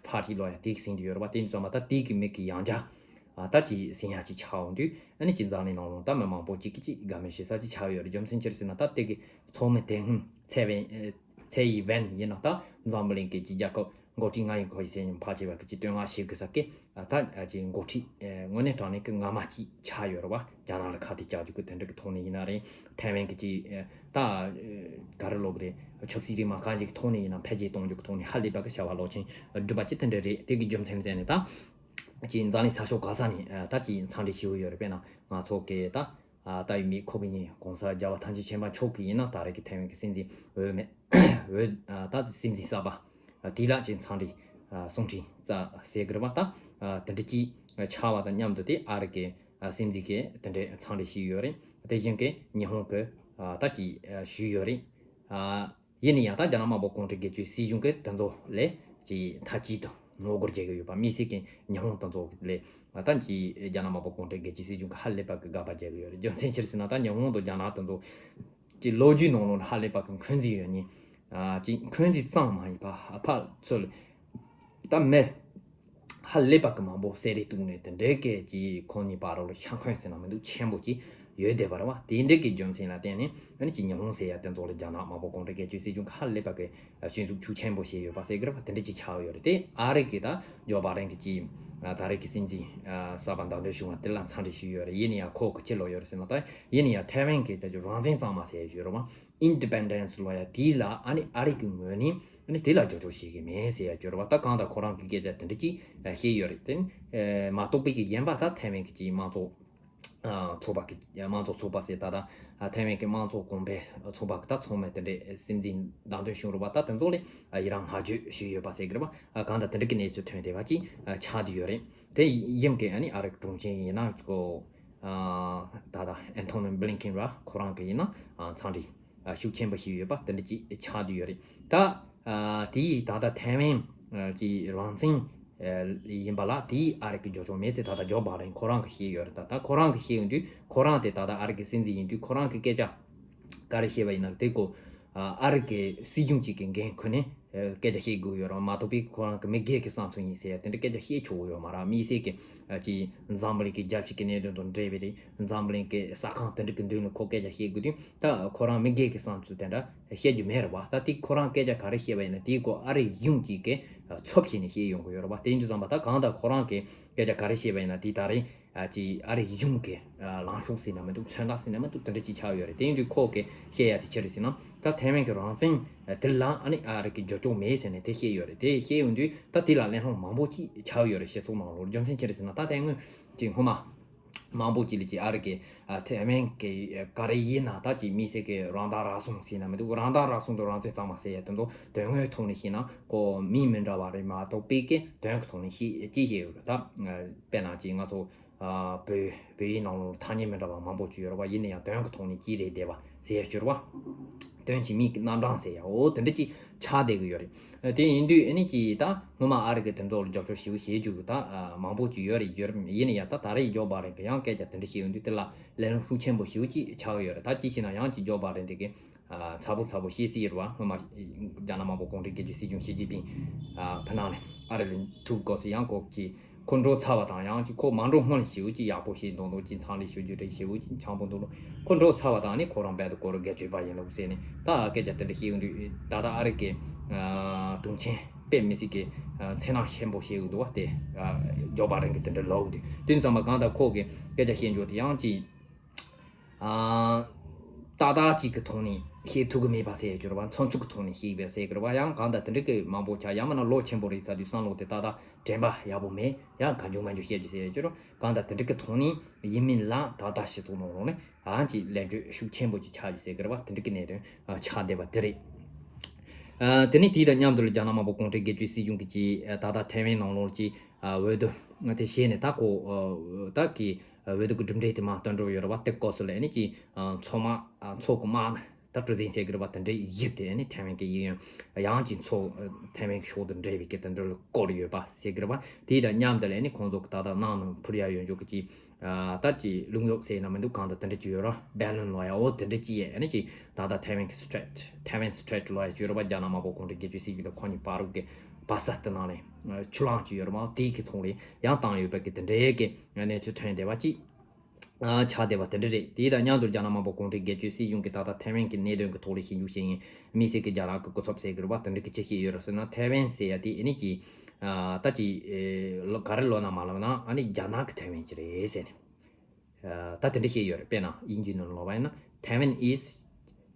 Party ལོ་ཡ་དེ་གི་ཟིན་དུ་ཡོད་རེད་བ། དེ་ཡིན་ཙང་མ་ད་དེ་གི་མི་གི་ཡང་བསྐྱར་ཨ་ད་ཅི་ཟིན་ཡ་ཅི་ཆགས་འོང་དུས། ཨ་ནི་ཅི་འཛམ་གླིང་ནང་ལོགས་ད་མི་མང་པོ་ཅིག་གི་ཅིག་དགའ་མོས་བྱེད་ས་ཅི་ཆགས་ཡོད་རེད། རྒྱུ་མཚན་ཅི་རེད་ཟེར་ན་ད་དེ་གི་ཚོགས་མི་དེ་སྔོན་ཚེ་བན་ཚེ་ཡི་བན་ཡིན་ན་ད་འཛམ་བུ་གླིང་གི་ཅིག་རྒྱལ་ཁབ་འགོ་ཁྲིད་ལྔ་ཡི་ཁོ་ཡི་སེ་ཉིན་ཕལ་ཆེ་བ་གི་ཅིག་བསྟོད་བསྔགས་བྱེད་དགོས་ས་གི་ཨ་ད་ཨ་ཅིག་འགོ་ཁྲིད་ཨེ་དངོས་གནས་དྲང་གནས་ཀྱི་ངོ་མ་ཅིག་ཆགས་ཡོད་རེད་བ། རྒྱ་ནག་ལ་ཁ་གཏད་བཅག་རྒྱུ་གི་དེ་འདྲ་གི་ཐོག་ནས་ཡིན་ན་རེད། ཐའེ་ཝན་གི་ཅིག་ཨེ་ད་ཨེ་ག་རེ་ལབ་དགོས་རེད། ཆབ་སྲིད་རིག་མ་གང་ཅིག་གི་ཐོག་ནས་ཡིན་ན་འཕེལ་རྒྱས་གཏོང་རྒྱུ་གི་ཐོག་ནས་ཧ་ལས་པ་གི་བྱ་བ་ལོག་ཆེན་སྒྲུབ་པ་ཅི་དེ་འདྲ་རེད། དེ་གི་རྒྱུ་མཚན་ལ་བརྟེན་ནས་ད་ཅིག་འཛམ་གླིང་ས་ཕྱོགས་ག་ས་ནས་ཨེ་ད་ཅིག་འཚམས་འདྲི་ཞུ་གི་ཡོད་རེད། དཔེར་ན་ང་ཚོ་གི་ད་ཨ་ད་ཡུལ་མི་ཁོ་པའི་ཉིན་གོང་ས་རྒྱལ་བ་ཐམས་ཅད་མཁྱེན་པ་མཆོག་གི་ཡིན་ན་ད་རེས་ཀྱི་ཐའེ་ཝན་གྱི་སྲིད་འཛིན་འོས་མེད་འོས་ཨ་ད་སྲིད་འཛིན་གསར་པ་ཨ་དེ་ལ་ཅིག་འཚམས་འདྲི་ཨ་གསུང་འཕྲིན་སྩལ་ཟེར་གི་རེད་པ། ད་ཨ་དེ་འདྲ་ཅིག་ཆགས་པ་དང་མཉམ་དུ་དེ་ཨ་རི་གི་ཨ་སྲིད་འཛིན་གྱིས་དེ་འདྲའི་འཚམས་འདྲི་ཞུས་ཡོད་རེད། དེ་བཞིན་གྱི་ཉི་ཧོང་གི་ཨ་ད་ཅིག་ཨ་ཞུས་ཡོད་རེད། ཨ་ཡིན་ན་ཡང་ད་རྒྱ་ནག་དམར་པོ་གུང་ཁྲན་རྒྱལ་གཅེས་སྲིད་གཞུང་གིས་དེ་ཚོ་ལ་ཅིག་མཐའ་གཅིག་ཏུ་ངོ་རྒོལ་བྱེད་ཀྱི་ཡོད་པ། དམིགས་བསལ་གྱི་ཉི་ཧོང་དེ་ཚོ་ལ་ད་ཅིག་རྒྱ་ནག་དམར་པོ་གུང་ཁྲན་རྒྱལ་གཅེས་སྲིད་གཞུང་གིས་ཧ་ལས་པ་གི་དགག་པ་བྱེད་ཀྱི་ཡོད་རེད། རྒྱུ་མཚན་ཅི་རེད་ཟེར་ན་ད་ཉི་ཧོང་དང་རྒྱ་ནག་དེ་ཚོ་ཅིག་ལོ་རྒྱུས་ནང་ལོགས་ཧ་ལས་པ་གི་འཁོན་འཛིན་ཡོད་ནི། ཨ་ཅིག་འཁོན་འཛིན་ཙམ་མ་ཡིན་པ་ཨ་ཕ་ཚོ་ལ་ད་མི་ཧ་ལས་པ་གི་མང་པོ་བསད་རེས་བཏང་ནས་དེ་འདྲའི་སྐད་ཀྱིས་ཁོང་གཉིས་བར་ལ་ཤ་འཁོན་ཟེར་ན་མི་འདུག་ཆེན་པོ་ཅིག་ཡོད་བསྡད་པ་རེད་བ། དེ་འདྲའི་གི་རྒྱུ་མཚན་ལ་བརྟེན་ནས་ཨ་ནི་ཅིག་ཉི་ཧོང་ཟེར་ཡ་དེ་ཚོ་ལ་རྒྱ་ནག་དམར་པོ་གུང་ཁྲན་རྒྱལ་གཅེས་སྲིད་གཞུང་གིས་ཧ་ལས་པ་གི་ཨ་ཤུན་ཟུག་ཤུགས་ཆེན་པོ་བྱས་ཡོད་པ་ཟེར་གི་རེད་བ། དེ་འདྲ་ཅིག་ཆགས་ཡོད་རེད། དེ་ཨ་རི་གི་ད་ཇོ་བྷ་ཌེན་གི་ཅིག་ཨ་ད་རེས་ཀྱི་སྲིད་འཛིན་ཨ་གསར་པ་མདའ་འདོན་བྱུང་བ་དེ་ལ་འཚམས་འདྲི་ཞུས་ཡོད་རེད། ཡིན་ན་ཡང་ཁོ་གི་ཅི་ལབ་ཡོད་རེད་ཟེར་ན་ད་ཡིན་ན་ཡང་ཐའེ་ཝན་གི་ད་ཅིག་རང་བཙན་གཙང་མ་ཟེར་ཡ་ཡོད་རེད་བ། Independence ལབ་ཡ་དེ་ལ་ཨ་ནི་ཨ་རི་གི་ངོས་ནས་ཨ་ནི་དེ་ལ་རྒྱབ་སྐྱོར་བྱེད་ཀྱི་མེད་ཟེར་ཡ་སྐྱོར་བ། ད་གང་ལྟར་ཁོ་རང་གི་སྐད་ཆ་དེ་འདྲ་ཅིག་བཤད་ཡོད་རེད། དེ་ནི་མ་གཏོགས་པའི་གི་གཞན་པ་ད་ཐའེ་ཝན་གི་ཅིག་དམངས་གཙོ་ཚོགས་པ་གི་དམངས་གཙོ་ཚོགས་པ་ཟེར་ད་ད་ཐའེ་ཝན་གི་དམངས་གཙོ་གོང་འཕེལ་ཚོགས་པ་གི་ད་ཚོགས་མི་དེ་འདྲས་སྲིད་འཛིན་བདམས་ཐོན་བྱུང་རེད་བ། ད་དེ་ཚོ་ལ་ཡི་རང་བསྔགས་བརྗོད་ཞུས་ཡོད་པ་ཟེར་གི་རེད་བ། གང་ལྟར་དེ་འདྲ་གི་གནས་ཚུལ་ཐོན་བསྡད་པ་ཅིག་ཆགས་བསྡད་ཡོད་རེད། དེ་ཡིན་གི་ཨ་ནི་ཨ་རི་གི་དྲུང་ཆེ་ཡིན་ན་ཀོ་ད་ད་ཨན་ཐོ་ནི་བྷི་ལིན་ཀིན་ར་ཁོ་རང་གི་ཡིན་ན་འཚམས་འདྲི་ཤུགས་ཆེན་པོ་ཞིག་ཡོད་པ་དེ་འདྲ་ཅིག་ཆགས་བསྡད་ཡོད་རེད། ད་དེའི་ད་ལྟ་ཐའེ་ཝན་གྱི་རང་བཙན་ཡིན་པ་ལ་དེའི་ཨ་རི་གི་རྒྱབ་སྐྱོར་མེད་ཟེར་ད་ལྟ་ཇོ་བྷ་ཌེན་ཁོ་རང་གིས་བཤད་ཡོད་རེད། ད་ད་ཁོ་རང་གིས་བཤད་ཡོང་དུས་ཁོ་རང་དེ་ད་ལྟ་ཨ་རི་གི་སྲིད་འཛིན་ཡིན་དུས་ཁོ་རང་གི་སྐད་ཆ་ག་རེ་བཤད་པ་ཡིན་ན་དེ་ཀོ་ཨ་རི་གི་སྲིད་གཞུང་གཅིག་གི་འགན་ཁུར་ནས་སྐད་ཆ་བཤད་དགོས་ཡོད་རེད། མ་གཏོགས་པའི་ཁོ་རང་གི་མི་སྒེར་གྱི་བསམ་ཚུལ་ཡིན་ཟེར་ཡ་དེ་འདྲ་སྐད་ཆ་བཤད་ཆོག་གི་ཡོད་མ་རེད། དམིགས་བསལ་གྱི་ཨ་ཅིག་འཛམ་བུ་གླིང་གི་རྒྱལ་སྤྱི་གི་གནད་དོན་དང་འབྲེལ་བའི་རེད། འཛམ་བུ་གླིང་གི་ས་ཁང་དེ་འདྲ་གི་མདུན་ལ་ཁོ་སྐད་ཆ་བཤད་དགོས་དུས་ད་ཁོ་རང་མི་སྒེར་གྱི་བསམ་ཚུལ་དེ་འདྲ་བཤད་རྒྱུ་མེད་རེད་བ། ད་དེ་ཁོ་རང་སྐད་ཆ་ག་རེ་བཤད་པ་ཡིན་ན་དེའི་སྐོར་ཨ་རི་གཞུང་གཅིག་གི་ཚབ་བྱས་ནས་བཤད་ཡོང་གི་ཡོད་རེད་བ། དེ་ཡིན་དུས་ཙམ་པ་ད་གང་ལྟར་ཁོ་རང་གི་སྐད་ཆ་ག་རེ་བཤད་པ་ཡིན་ན་དེ་ད་རེས་ཨ་ཅིག་ཨ་རི་གཞུང་གི་ཨ་ལངས་ཕྱོགས་ཟེར་ན་མི་འདུག་མཚོན་རྟགས་ཟེར་ན་མི་འདུག་དེ་འདྲ་ཅིག་ཆགས་ཡོད་རེད། དེ་ཡིན་དུས་ཁོ་གི་བཤད་ཡ་དེ་ཅི་རེད་ཟེར་ན་ད་ཐའེ་ཝན་གྱི་རང་བཙན་དེ་ལ་ཨ་ནི་ཨ་རི་གི་རྒྱབ་སྐྱོར་མེད་ཟེར་ནས་དེ་བཤད་ཡོད་རེད། དེ་བཤད་ཡོང་དུས་ད་དེ་ལ་གླེང་སློང་མང་པོ་ཅིག་ཆགས་ཡོད་རེད། སྤྱི་ཚོགས་ནང་ལོགས་རྒྱུ་མཚན་ཅི་རེད་ཟེར་ན་ད་དེ་སྔོན་ཅིག་སྔོན་མ་མང་པོ་ཅིག་ལ་ཅིག་ཨ་རི་གི་ཨ་ཐའེ་ཝན་གི་ག་རེ་ཡིན་ན་ད་ཅིག་དམིགས་བསལ་གི་རང་བདག་རང་སྲུང་ཟེར་ན་མི་འདུག་རང་བདག་རང་སྲུང་དང་རང་བཙན་གཙང་མ་ཟེར་ཡ་དེ་ཚོ་དོན་དངོས་ཐོག་ནས་བཤད་ན་ཁོ་མིང་མི་འདྲ་བ་རེད་མ་གཏོགས་པའི་གི་དོན་གི་ཐོག་ནས་བཤད་ཅི་བཤད་ཡོད་རེད། ད་དཔེར་ན་ཅིག་ང་ཚོ་ ཨ་བོད་བོད་ཡིག་ནང་ལོགས་ཐ་སྙད་མི་འདྲ་བ་མང་པོ་ཅིག་ཡོད་རེད་བ། ཡིན་ན་ཡང་དོན་གྱི་ཐོག་ནས་གཅིག་རེད་བསྡད་པ་ཟེར་ཡ་ཅིག་ཡོད་རེད་བ། དོན་གྱི་མིང་གི་རྣམ་གྲངས་ཟེར་ཡ་འོ་དེ་འདྲ་ཅིག་ཆགས་བསྡད་གི་ཡོད་རེད། དེ་ཡིན་དུས་ཨ་ནི་ཅིག་ད་སྔོན་མ་ཨ་རི་གི་དེ་འདྲ་ལ་རྒྱབ་སྐྱོར་ཞེ་པོ་བྱེད་རྒྱུ་གི་ད་ཨ་མང་པོ་ཅིག་ཡོད་རེད་ཡོད་རེད། ཡིན་ན་ཡང་ད་ད་རེས་ཇོ་བྷའི་ཌེན་གི་ཡང་སྐད་ཆ་དེ་འདྲ་བཤད་ཡོང་དུས་དེ་ལ་ལན་ཤུགས་ཆེན་པོ་ཞེ་པོ་ཅིག་ཆགས་ཀྱི་ཡོད་རེད། ད་ཅི་ཞིག་ན་ཡང་ཅིག་ཇོ་བྷའི་ཌེན་དེ་གི་ཨ་ཚ་པོ་ཚ་པོ་བཤད་སྲིད་ཡོད་རེད་བ། སྔོན་མ་རྒྱ་ནག་དམར་པོ་གུང་ཁྲན་སྒེར་གཅོད་སྲིད་གཞུང་ཞི་ཅིན་ཕིང་ཨ་ཕ་ནང་ནས་ཨ་རི་ལ་ཐུག་དགོས་སུ་ཡང་ཁོ་ཅིག་ཁོ་འགྲོ་ཚར་བ་དང་ཡང་ཅིག་ཁོ་མ་འགྲོ་སྔོན་ལ་ཞེ་པོ་ཅིག་ཡག་པོ་བཤད་འདུག་འདུག་ཅིག་འཚམས་ལས་ཞུ་རྒྱུ་རེད་ཞེ་པོ་ཅིག་འཆམ་པོ་འདུག་ལོ། ཁོ་འགྲོ་ཚར་བ་དང་ནི་ཁོ་རང་རྦད་དེ་ཁོ་རང་སྒེར་གཅོད་པ་ཡིན་ལུགས་ཟེར་ནས་ད་སྐད་ཆ་དེ་འདྲ་བཤད་ཡོང་དུས་ད་ལྟ་ཨ་རི་གི་ཨ་དྲུང་ཆེན་དཔེ་མི་སྲིད་ཀྱི་ཨ་འཚེར་སྣང་ཆེན་པོ་བྱེད་ཡོང་འདུག་བ། དེ་ཨ་ཇོ་བྷའི་ཌེན་གི་དེ་འདྲ་ལབ་འདུག་དེ་ཙམ་པ་གང་ལྟར་ཁོ་གི་སྐད་ཆ་བཤད་འཇོག་དེ་ཡང་ཅིག་ཨ། ཏག་ཏག་ཅིག་གི་ཐོག་ནས་ཤེས་ཐུབ་ཀྱི་མེད་པ་ཟེར་ཡ་ཅིག་ཡོད་རེད་བ། མཚམས་ཚིགས་ཀྱི་ཐོག་ནས་ཤེས་པ་ཟེར་གྱི་རེད་བ། ཡང་གང་ལྟར་དེ་འདྲ་གི་མང་པོ་ཆགས། ཡང་མིན་ན་ལོ་ཆེན་པོ་རེད་ཚར་དུས་བསམ་བློ་དེ་ཏག་ཏག་དྲན་པ་ཡག་པོ་མེད། ཡང་གང་བྱུང་མང་བྱུང་བཤད་རྒྱུ་ཟེར་ཡ་ཅིག་ཡོད་རེད། གང་ལྟར་དེ་འདྲ་གི་ཐོག་ནས་ཡིན་མིན་ལ་ཏག་ཏག་ཞིག་ཐོག་ནང་ལོགས་ནས་ཨང་ཅིག་ལན་འཕྲོད་ཤུགས་ཆེན་པོ་ཅིག་ཆགས་རྒྱུ་ཟེར་གྱི་རེད་བ། དེ་འདྲ་གི་གནད་དོན་ཨ་ཆགས་བསྡད་པ་དེ་རེད། ཨ་དེ་ནས་དེ་དང་མཉམ་དུ་ལ་རྒྱ་ནག་དམར་པོ་གུང་ཁྲན་སྒེར་གཅོད་སྲིད་གཞུང་གི་ཅིག་ཨ་ཏག་ཏག་ཐའེ་ཝན་ནང་ལོགས་ཀྱི་ཨ་འོས་བསྡུ་དེ་བྱས་ནས་ད་ཁོ་ཨ་ད་གི་འོས་བསྡུ་གི་གྲུབ་འབྲས་དེ་མར་སྟོན་འགྲོ་ཡོད་རེད་བ། དེ་སྐབས་སུ་ལ་ཨ་ནི་ཅིག་ཨ་མཚོ་དམག་ཨ་མཚོ་གི་དམག་ད་གྲུ་གཟིངས་ཟེར་གི་རེད་བ། དེ་འདྲའི་ཡིབ་དེ་ཨ་ནི་ཐའེ་ཝན་གི་གཡས་གཡོན་ཡང་ཅིག་མཚོ་ཨ་ཐའེ་ཝན་གི་ཕྱོགས་དང་འབྲེལ་བའི་གི་དེ་འདྲ་ལ་བསྐོར་ཡོད་པ་ཟེར་གི་རེད་བ། དེ་དང་མཉམ་དུ་ལ་ཨ་ནི་ཁོང་ཚོ་གི་ད་ལྟ་ནང་ནས་འཕུར་ཡ་ཡོད་འཇོག་གི་ཅིག་ཨ་ད་ཅིག་རླུང་གཡབ་ཟེར་ན་མི་འདུག་གང་ལྟར་དེ་འདྲ་ཅིག་ཡོད་རེད། བྷེ་ལོན་ལབ་ཡ་འོ་དེ་འདྲ་ཅིག་ཡས་ཨ་ནི་ཅིག་ད་ལྟ་ཐའེ་ཝན་གི་སི་ཊེ་རེ་ཊི་ཐའེ་ཝན་སི་ཊེ་རེ་ཊི་ལབ་ཡ་ཅིག་ཡོད་རེད་བ། རྒྱ་ནག་དམར་པོ་གུང་ཁྲན་སྒེར་གཅོད་སྲིད་གཞུང་དང་ཁོ་གཉིས་བར་དུ་གི་བར་ས་དེ་ནང་ནས་ཆུ་ལངས་ཅིག་ཡོད་རེད་མ། དེའི་གི་ཐོག་ལ་ཡང་བཏང་ཡོད་པའི་གི་དེ་འདྲའི་གི་གནས་ཚུལ་ཐོན་བསྡད་པ་ཅིག་ཨ་ཆགས་བསྡད་པ་དེ་འདྲ་རེད། དེ་དང་མཉམ་དུ་རྒྱ་ནག་དམར་པོ་གུང་ཁྲན་སྒེར་གཅོད་སྲིད་གཞུང་གི་ད་ལྟ་ཐའེ་ཝན་གི་གནད་དོན་གི་ཐོག་ལ་ཞིབ་འཇུག་བྱེད་མཁན་དམིགས་བསལ་གི་རྒྱ་ནག་གི་སྐུ་ཚབ་ཟེར་གི་རེད་བ། དེ་འདྲ་གི་ཅི་ཞིག་ཡོད་རེད་ཟེར་ན། ཐའེ་ཝན་ཟེར་ཡ་དེ་ཨ་ནི་ཅིག་ཨ་ད་ཅིག་ཨ་ལོ་ག་རེ་ལབ་ན་མ་ལབ་ན་ཨ་ནི་རྒྱ་ནག་གི་ཐའེ་ཝན་ཅིག་རེད་ཟེར་ནས་ཨ་ད་དེ་འདྲ་བཤད་ཡོད་རེད། དཔེར་ན་དབྱིན་ཇིའི་ནང་ལ་ལབ་པ་ཡིན་ན། Taiwan is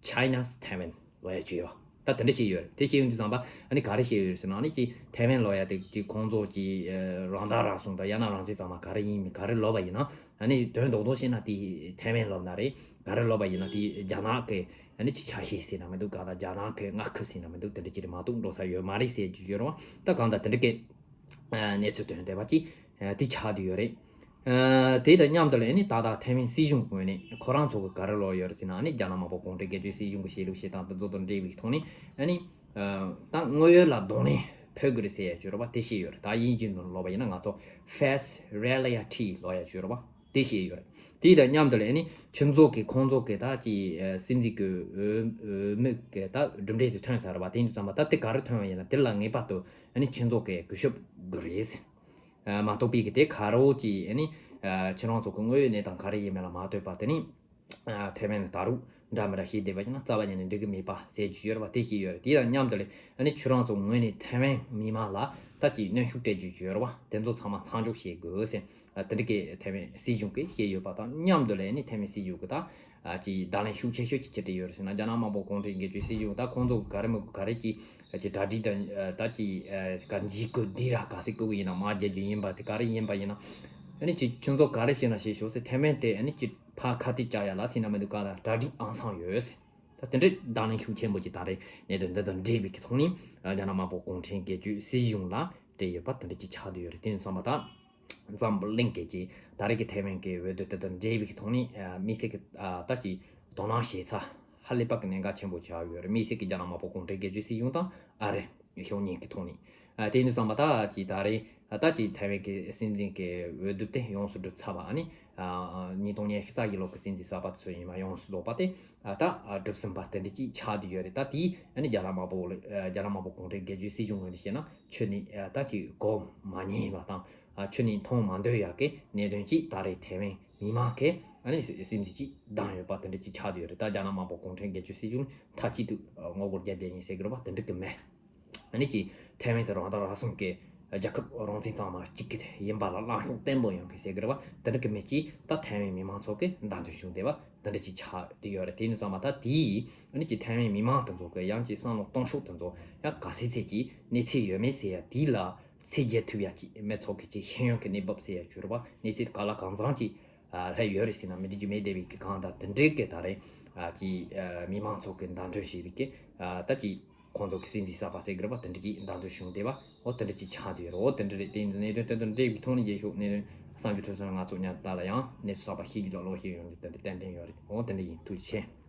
China's Taiwan ལབ་ཡ་ཅིག་ཡོད། ད་དེ་འདྲ་བཤད་ཡོད་རེད། དེ་བཤད་ཡོང་དུས་ཙམ་པ་ཨ་ནི་ག་རེ་བཤད་ཡོད་རེད་ཟེར་ན། ཨ་ནི་ཅིག་ཐའེ་ཝན་ལབ་ཡ་དེ་ཅིག་ཁོང་ཚོ་ཅིག་ཨ་རང་བདག་རང་སྲུང་དང་ཡང་ན་རང་བཙན་གཙང་མ་ག་རེ་ཡིན་མིན་ག་རེ་ལབ་པ་ཡིན་ན། ཨ་ནི་དོན་རྡོག་རྡོག་བཤད་ན་དེ་ཐའེ་ཝན་ལབ་ན་རེད། ག་རེ་ལབ་པ་ཡིན་ན་དེ་རྒྱ་ནག་གི་ཨ་ནི་ཅིག་ཆ་ཤས་ཟེར་ན་མི་འདུག་གང་ལྟར་རྒྱ་ནག་གི་མངའ་ཁུལ་ཟེར་ན་མི་འདུག་དེ་འདྲ་ཅིག་རེད་མ་གཏོགས་འགྲོ་ས་ཡོད་མ་རེད་ཟེར་རྒྱུ་ཡོད་རེད་བ། ད་གང་ལྟར་དེ་འདྲ་གི་ཨ་གནས་ཚུལ་ཐོན་བསྡད་པ་ཅིག་ཨ་དེ་ཆགས་བསྡད་ཡོད་རེད། ཨ་དེ་དང་མཉམ་དུ་ལ་ཨ་ནི་ད་ལྟ་ཐའེ་ཝན་སྲིད་གཞུང་ངོས་ནས་ཁོ་རང་ཚོ་གི་ག་རེ་ལབ་ཡོད་རེད་ཟེར་ན། ཨ་ནི་རྒྱ་ནག་དམར་པོ་གུང་ཁྲན་སྒེར་གཅོད་སྲིད་གཞུང་གི་བྱེད་ལུགས་བྱེད་སྟངས་དེ་ཚོ་དང་འབྲེལ་བའི་ཐོག་ནས་ཨ་ནི་ཨ་ད་དངོས་ཡོད་ལ་གདོང་ལེན་ཕོད་དགོས་རེད་ཟེར་ཡ་ཅིག་ཡོད་རེད་བ། དེ་བཤད་ཡོད་རེད། ད་དབྱིན་ཇིའི་ནང་ལབ་པ་ཡིན་ན་ང་ཚོ་face reality ལབ་ཡ་ཅིག་ཡོད་རེད་བ། དེ་བཤད་ཡོད་རེད། དེ་དང་མཉམ་དུ་ལ་ཨ་ནི་ཁྱེད་ཚོ་གི་ཁོང་ཚོ་གི་ད་ཅིག་ཨ་སྲིད་འཛིན་གི་འོས་འོས་མི་གི་ད་གྲུབ་འབྲས་དེ་ཐོན་ཚར་བ། དེ་ཡིན་དུས་ཙམ་པ་ད་དེ་ག་རེ་ཐོན་བ་ཡིན་ན་དེ་ལ་ངེས་པར་དུ་ཨ་ནི་ཁྱེད་ཚོ་གི་གུས་ཞབས་དགོས་རེད། ཨ་མ་གཏོགས་པའི་གི་དེ་ག་རེ་ཅིག་ཨ་ནི་ཨ་ཁྱེད་རང་ཚོ་གི་དངོས་ཡོད་གནས་སྟངས་ག་རེ་ཡིན་མིན་ལ་མ་ལྟོས་པ་དེ་ནི་ཨ་ཐའེ་ཝན་ལ་ད་རུང་འདྲ་མི་འདྲ་བྱས་བསྡད་པ་ཡིན་ན་རྩ་བ་ཉིད་ནས་འགྲིག་གི་མེད་པ་ཟེར་རྒྱུ་ཡོད་རེད་བ། དེ་བཤད་ཡོད་རེད། དེ་དང་མཉམ་དུ་ལ་ཨ་ནི་ཁྱེད་རང་ཚོ་ངོས་ནས་ཐའེ་ཝན་མི་མང་ལ་ད་ཅིག་གནོན་ཤུགས་སྤྲད་རྒྱུ་ཡོད་རེད་བ། དེ་ཚོ་ཚང་མ་མཚམས་འཇོག་བྱེད་དགོས་ཟེར། ཨ་དེ་འདྲ་གི་ཐའེ་ཝན་སྲིད་གཞུང་གིས་བཤད་ཡོད་པ་དང་མཉམ་དུ་ལ་ཨ་ནི་ཐའེ་ཝན་སྲིད་གཞུང་གིས་ད་ཨ་ཅིག་བརྡ་ལན་ཤུགས་ཆེ་ཤོས་ཅིག་ཅི་སྤྲད་ཡོད་རེད་ཟེར་ན། རྒྱ་ནག་དམར་པོ་གུང་ཁྲན་སྒེར་གཅོད་སྲིད་གཞུང་ད་ཁོང་ཚོ་ག་རེ་མི་དགོས་ག་རེ་ཅིག་ཨ་ཅིག་གྲ་སྒྲིག་དང་ཨ་ད་ཅིག་ཨ་ག་འཇིགས་སྐུལ་འདི་ར་ག་ཟེ་སྐུལ་གི་ཡིན་ན་མ་རྒྱག་རྒྱུ་ཡིན་པ་དེ་ག་རེ་ཡིན་པ་ཡིན་ན། ཨ་ནི་ཅིག་ཁྱོད་ཚོ་ག་རེ་བྱེད་ན་བྱེད་ཤོག་ཟེར། ཐའེ་ཝན་དེ་ཨ་ནི་ཅིག་ཕར་ཁ་གཏད་བཅག་ཡ་ལ་ཟེར་ན་མི་འདུག་ག་ལ་གྲ་སྒྲིག་ཨང་སང་ཡོད་ཟེར། ད་དེ་འདྲའི་བརྡ་ལན་ཤུགས་ཆེན་པོ་ཅིག་ད་རེས་གནད་དོན་འདི་དང་འབྲེལ་བའི་གི་ཐོག་ནས་ཨ་རྒྱ་ནག་དམར་པོ་གུང་ཁྲན་སྒེར་གཅོད་སྲིད་གཞུང་ལ་སྤྲད་ཡོད་པ་དེ་འདྲ་ཅིག་ཆགས་བསྡད་ཡོད་རེད། དེ་ཡིན་ཙང་མ་ད་འཛམ་བུ་གླིང་གི་ཅིག་ད་རེས་ཀྱི་ཐའེ་ཝན་གྱི་འོས་བསྡུ་དེ་དང་འབྲེལ་བའི་གི་ཐོག་ནས་ཨ་དམིགས་བསལ་གྱི་ཨ་ད་ཅིག་དོ་སྣང་བྱེད་ས་ཧ་ལས་པ་གི་གནད་འགག་ཆེན་པོ་ཆགས་ཡོད་རེད། དམིགས་བསལ་གྱི་རྒྱ་ནག་དམར་པོ་གུང་ཁྲན་སྒེར་གཅོད་སྲིད་གཞུང་དང་ཨ་རི་ཕྱོགས་གཉིས་ཀྱི་ཐོག་ནས། ཨ་དེ་ཡིན་དུས་ཙམ་པ་ད་ཅིག་ད་རེས་ཨ་ད་ཅིག་ཐའེ་ཝན་གྱི་སྲིད་འཛིན་གྱི་འོས་བསྡུ་དེ་ཡོངས་སུ་གྲུབ་ཚར་བ། ཨ་ནི་ཨ་ཉིས་སྟོང་ཉི་ཤུ་རྩ་བཞི་ལོ་གི་སྲིད་འཛིན་གསར་པ་དེ་ཚོ་ཡིན་པ་ཡོངས་སུ་རྫོགས་པ་དེ་ཨ་ད་ཨ་གྲུབ་ཟིན་པ་དེ་འདྲ་ཅིག་ཆགས་བསྡད་ཡོད་རེད། ད་དེས་ཨ་ནི་རྒྱ་ནག་དམར་པོ་ལ་ཨ་རྒྱ་ནག་དམར་པོ་གུང་ཁྲན་སྒེར་གཅོད་སྲིད་གཞུང་ངོས་ནས་བཤད་ན་ཁྱོན་ནས་ཨ་ད་ཅིག་གོ་མ་ཉན་པ་དང་ཨ་ཁྱོན་ནས་མཐོང་མ་འདོད་ཡག་གི་གནད་དོན་ཅིག་ད་རེས་ཐའེ་ཝན་མི་མང་གིས་ཨ་ནི་སེམས་གསོ་ཅིག་བཏང་ཡོད་པ་དེ་འདྲ་ཅིག་ཆགས་བསྡད་ཡོད་རེད། ད་རྒྱ་ནག་དམར་པོ་གུང་ཁྲན་སྒེར་གཅོད་སྲིད་གཞུང་མཐའ་གཅིག་ཏུ་ངོ་རྒོལ་རྒྱབ་བསྡད་ཡིན་ཟེར་གི་རེད་བ། དེ་འདྲ་གི་མེད། ཨ་ནི་ཅིག་ཐའེ་ཝན་དེ་རང་བདག་རང་སྲུང་གི་རྒྱལ་ཁབ་རང་བཙན་གཙང་མ་གཅིག་གི་ཡིན་པ་ལ་ལངས་ཕྱོགས་བརྟན་པོ་ཡོང་གི་ཟེར་གི་རེད་བ། དེ་འདྲ་གི་མི་ཅིག་ད་ཐའེ་ཝན་མི་མང་ཚོ་གི་བདམས་ཐོན་བྱུང་བསྡད་པ་དེ་འདྲ་ཅིག་ཆགས་བསྡད་ཡོད་རེད། དེ་ཡིན་ཙང་མ་ད་དེས་ཨ་ནི་ཅིག་ཐའེ་ཝན་མི་མང་དེ་ཚོ་གི་ཡང་ཅིག་བསམ་བློ་གཏོང་ཕྱོགས་དེ་ཚོ་ཡང་ག་ཚད་ཚད་ཅིག་གནས་ཚད་ཡོད་མེད་ཟེར་ཡ་དེ་ལ་ཚད་འཇལ་ཐུབ་ཡ་ཅིག་མི་ཚོ་གི་ཅིག་ཤེས་ཡོན་གི་གནས་བབ་ཟེར་ཡ་ཅིག་ཡོད་རེད་བ། གནས་ཚད་ག་ལ་གང་འཚམ་ཅིག་ཨ་སླེབས་ཡོད་རེད་ཟེར་ན་མི་འགྲིག་རྒྱུ་མེད་བསྡད་པའི་གི་གང་ལྟར་དེ་འདྲའི་གི་ད་རེས་ཨ་ཅིག་ཨ་མི་མང་ཚོ་གི་བདམས་ཐོན་བྱས་པའི་གི་ཨ་ད་ཅིག་ཁོང་ཚོ་གི་སྲིད་འཛིན་གསར་པ་ཟེར་གི་རེད་བ། དེ་འདྲ་ཅིག་བདམས་ཐོན་བྱུང་བསྡད་པ་འོ་དེ་འདྲ་ཅིག་ཆགས་བསྡད་ཡོད་རེད། འོ་དེ་འདྲ་རེད། དེ་ཡིན་དུས་གནད་དོན་དེ་དང་འབྲེལ་བའི་ཐོག་ནས་བཤད་ཤོག་གནད་དོན་ གསར་འགྱུར་ཐོས་བསམ་ང་ཚོ་ཉམས་ལྟ་ལ་ཡང་གནས་ཚུལ་གསར་པ་ཤེས་རྒྱུ་དང་ཀློག་ཤེས་ཡོང་རྒྱུ་དེ་འདྲ་ཏན་ཏན་ཡོད་རེད། འོ་དེ་འདྲ་ཡིན། ཐུགས་རྗེ་ཆེ།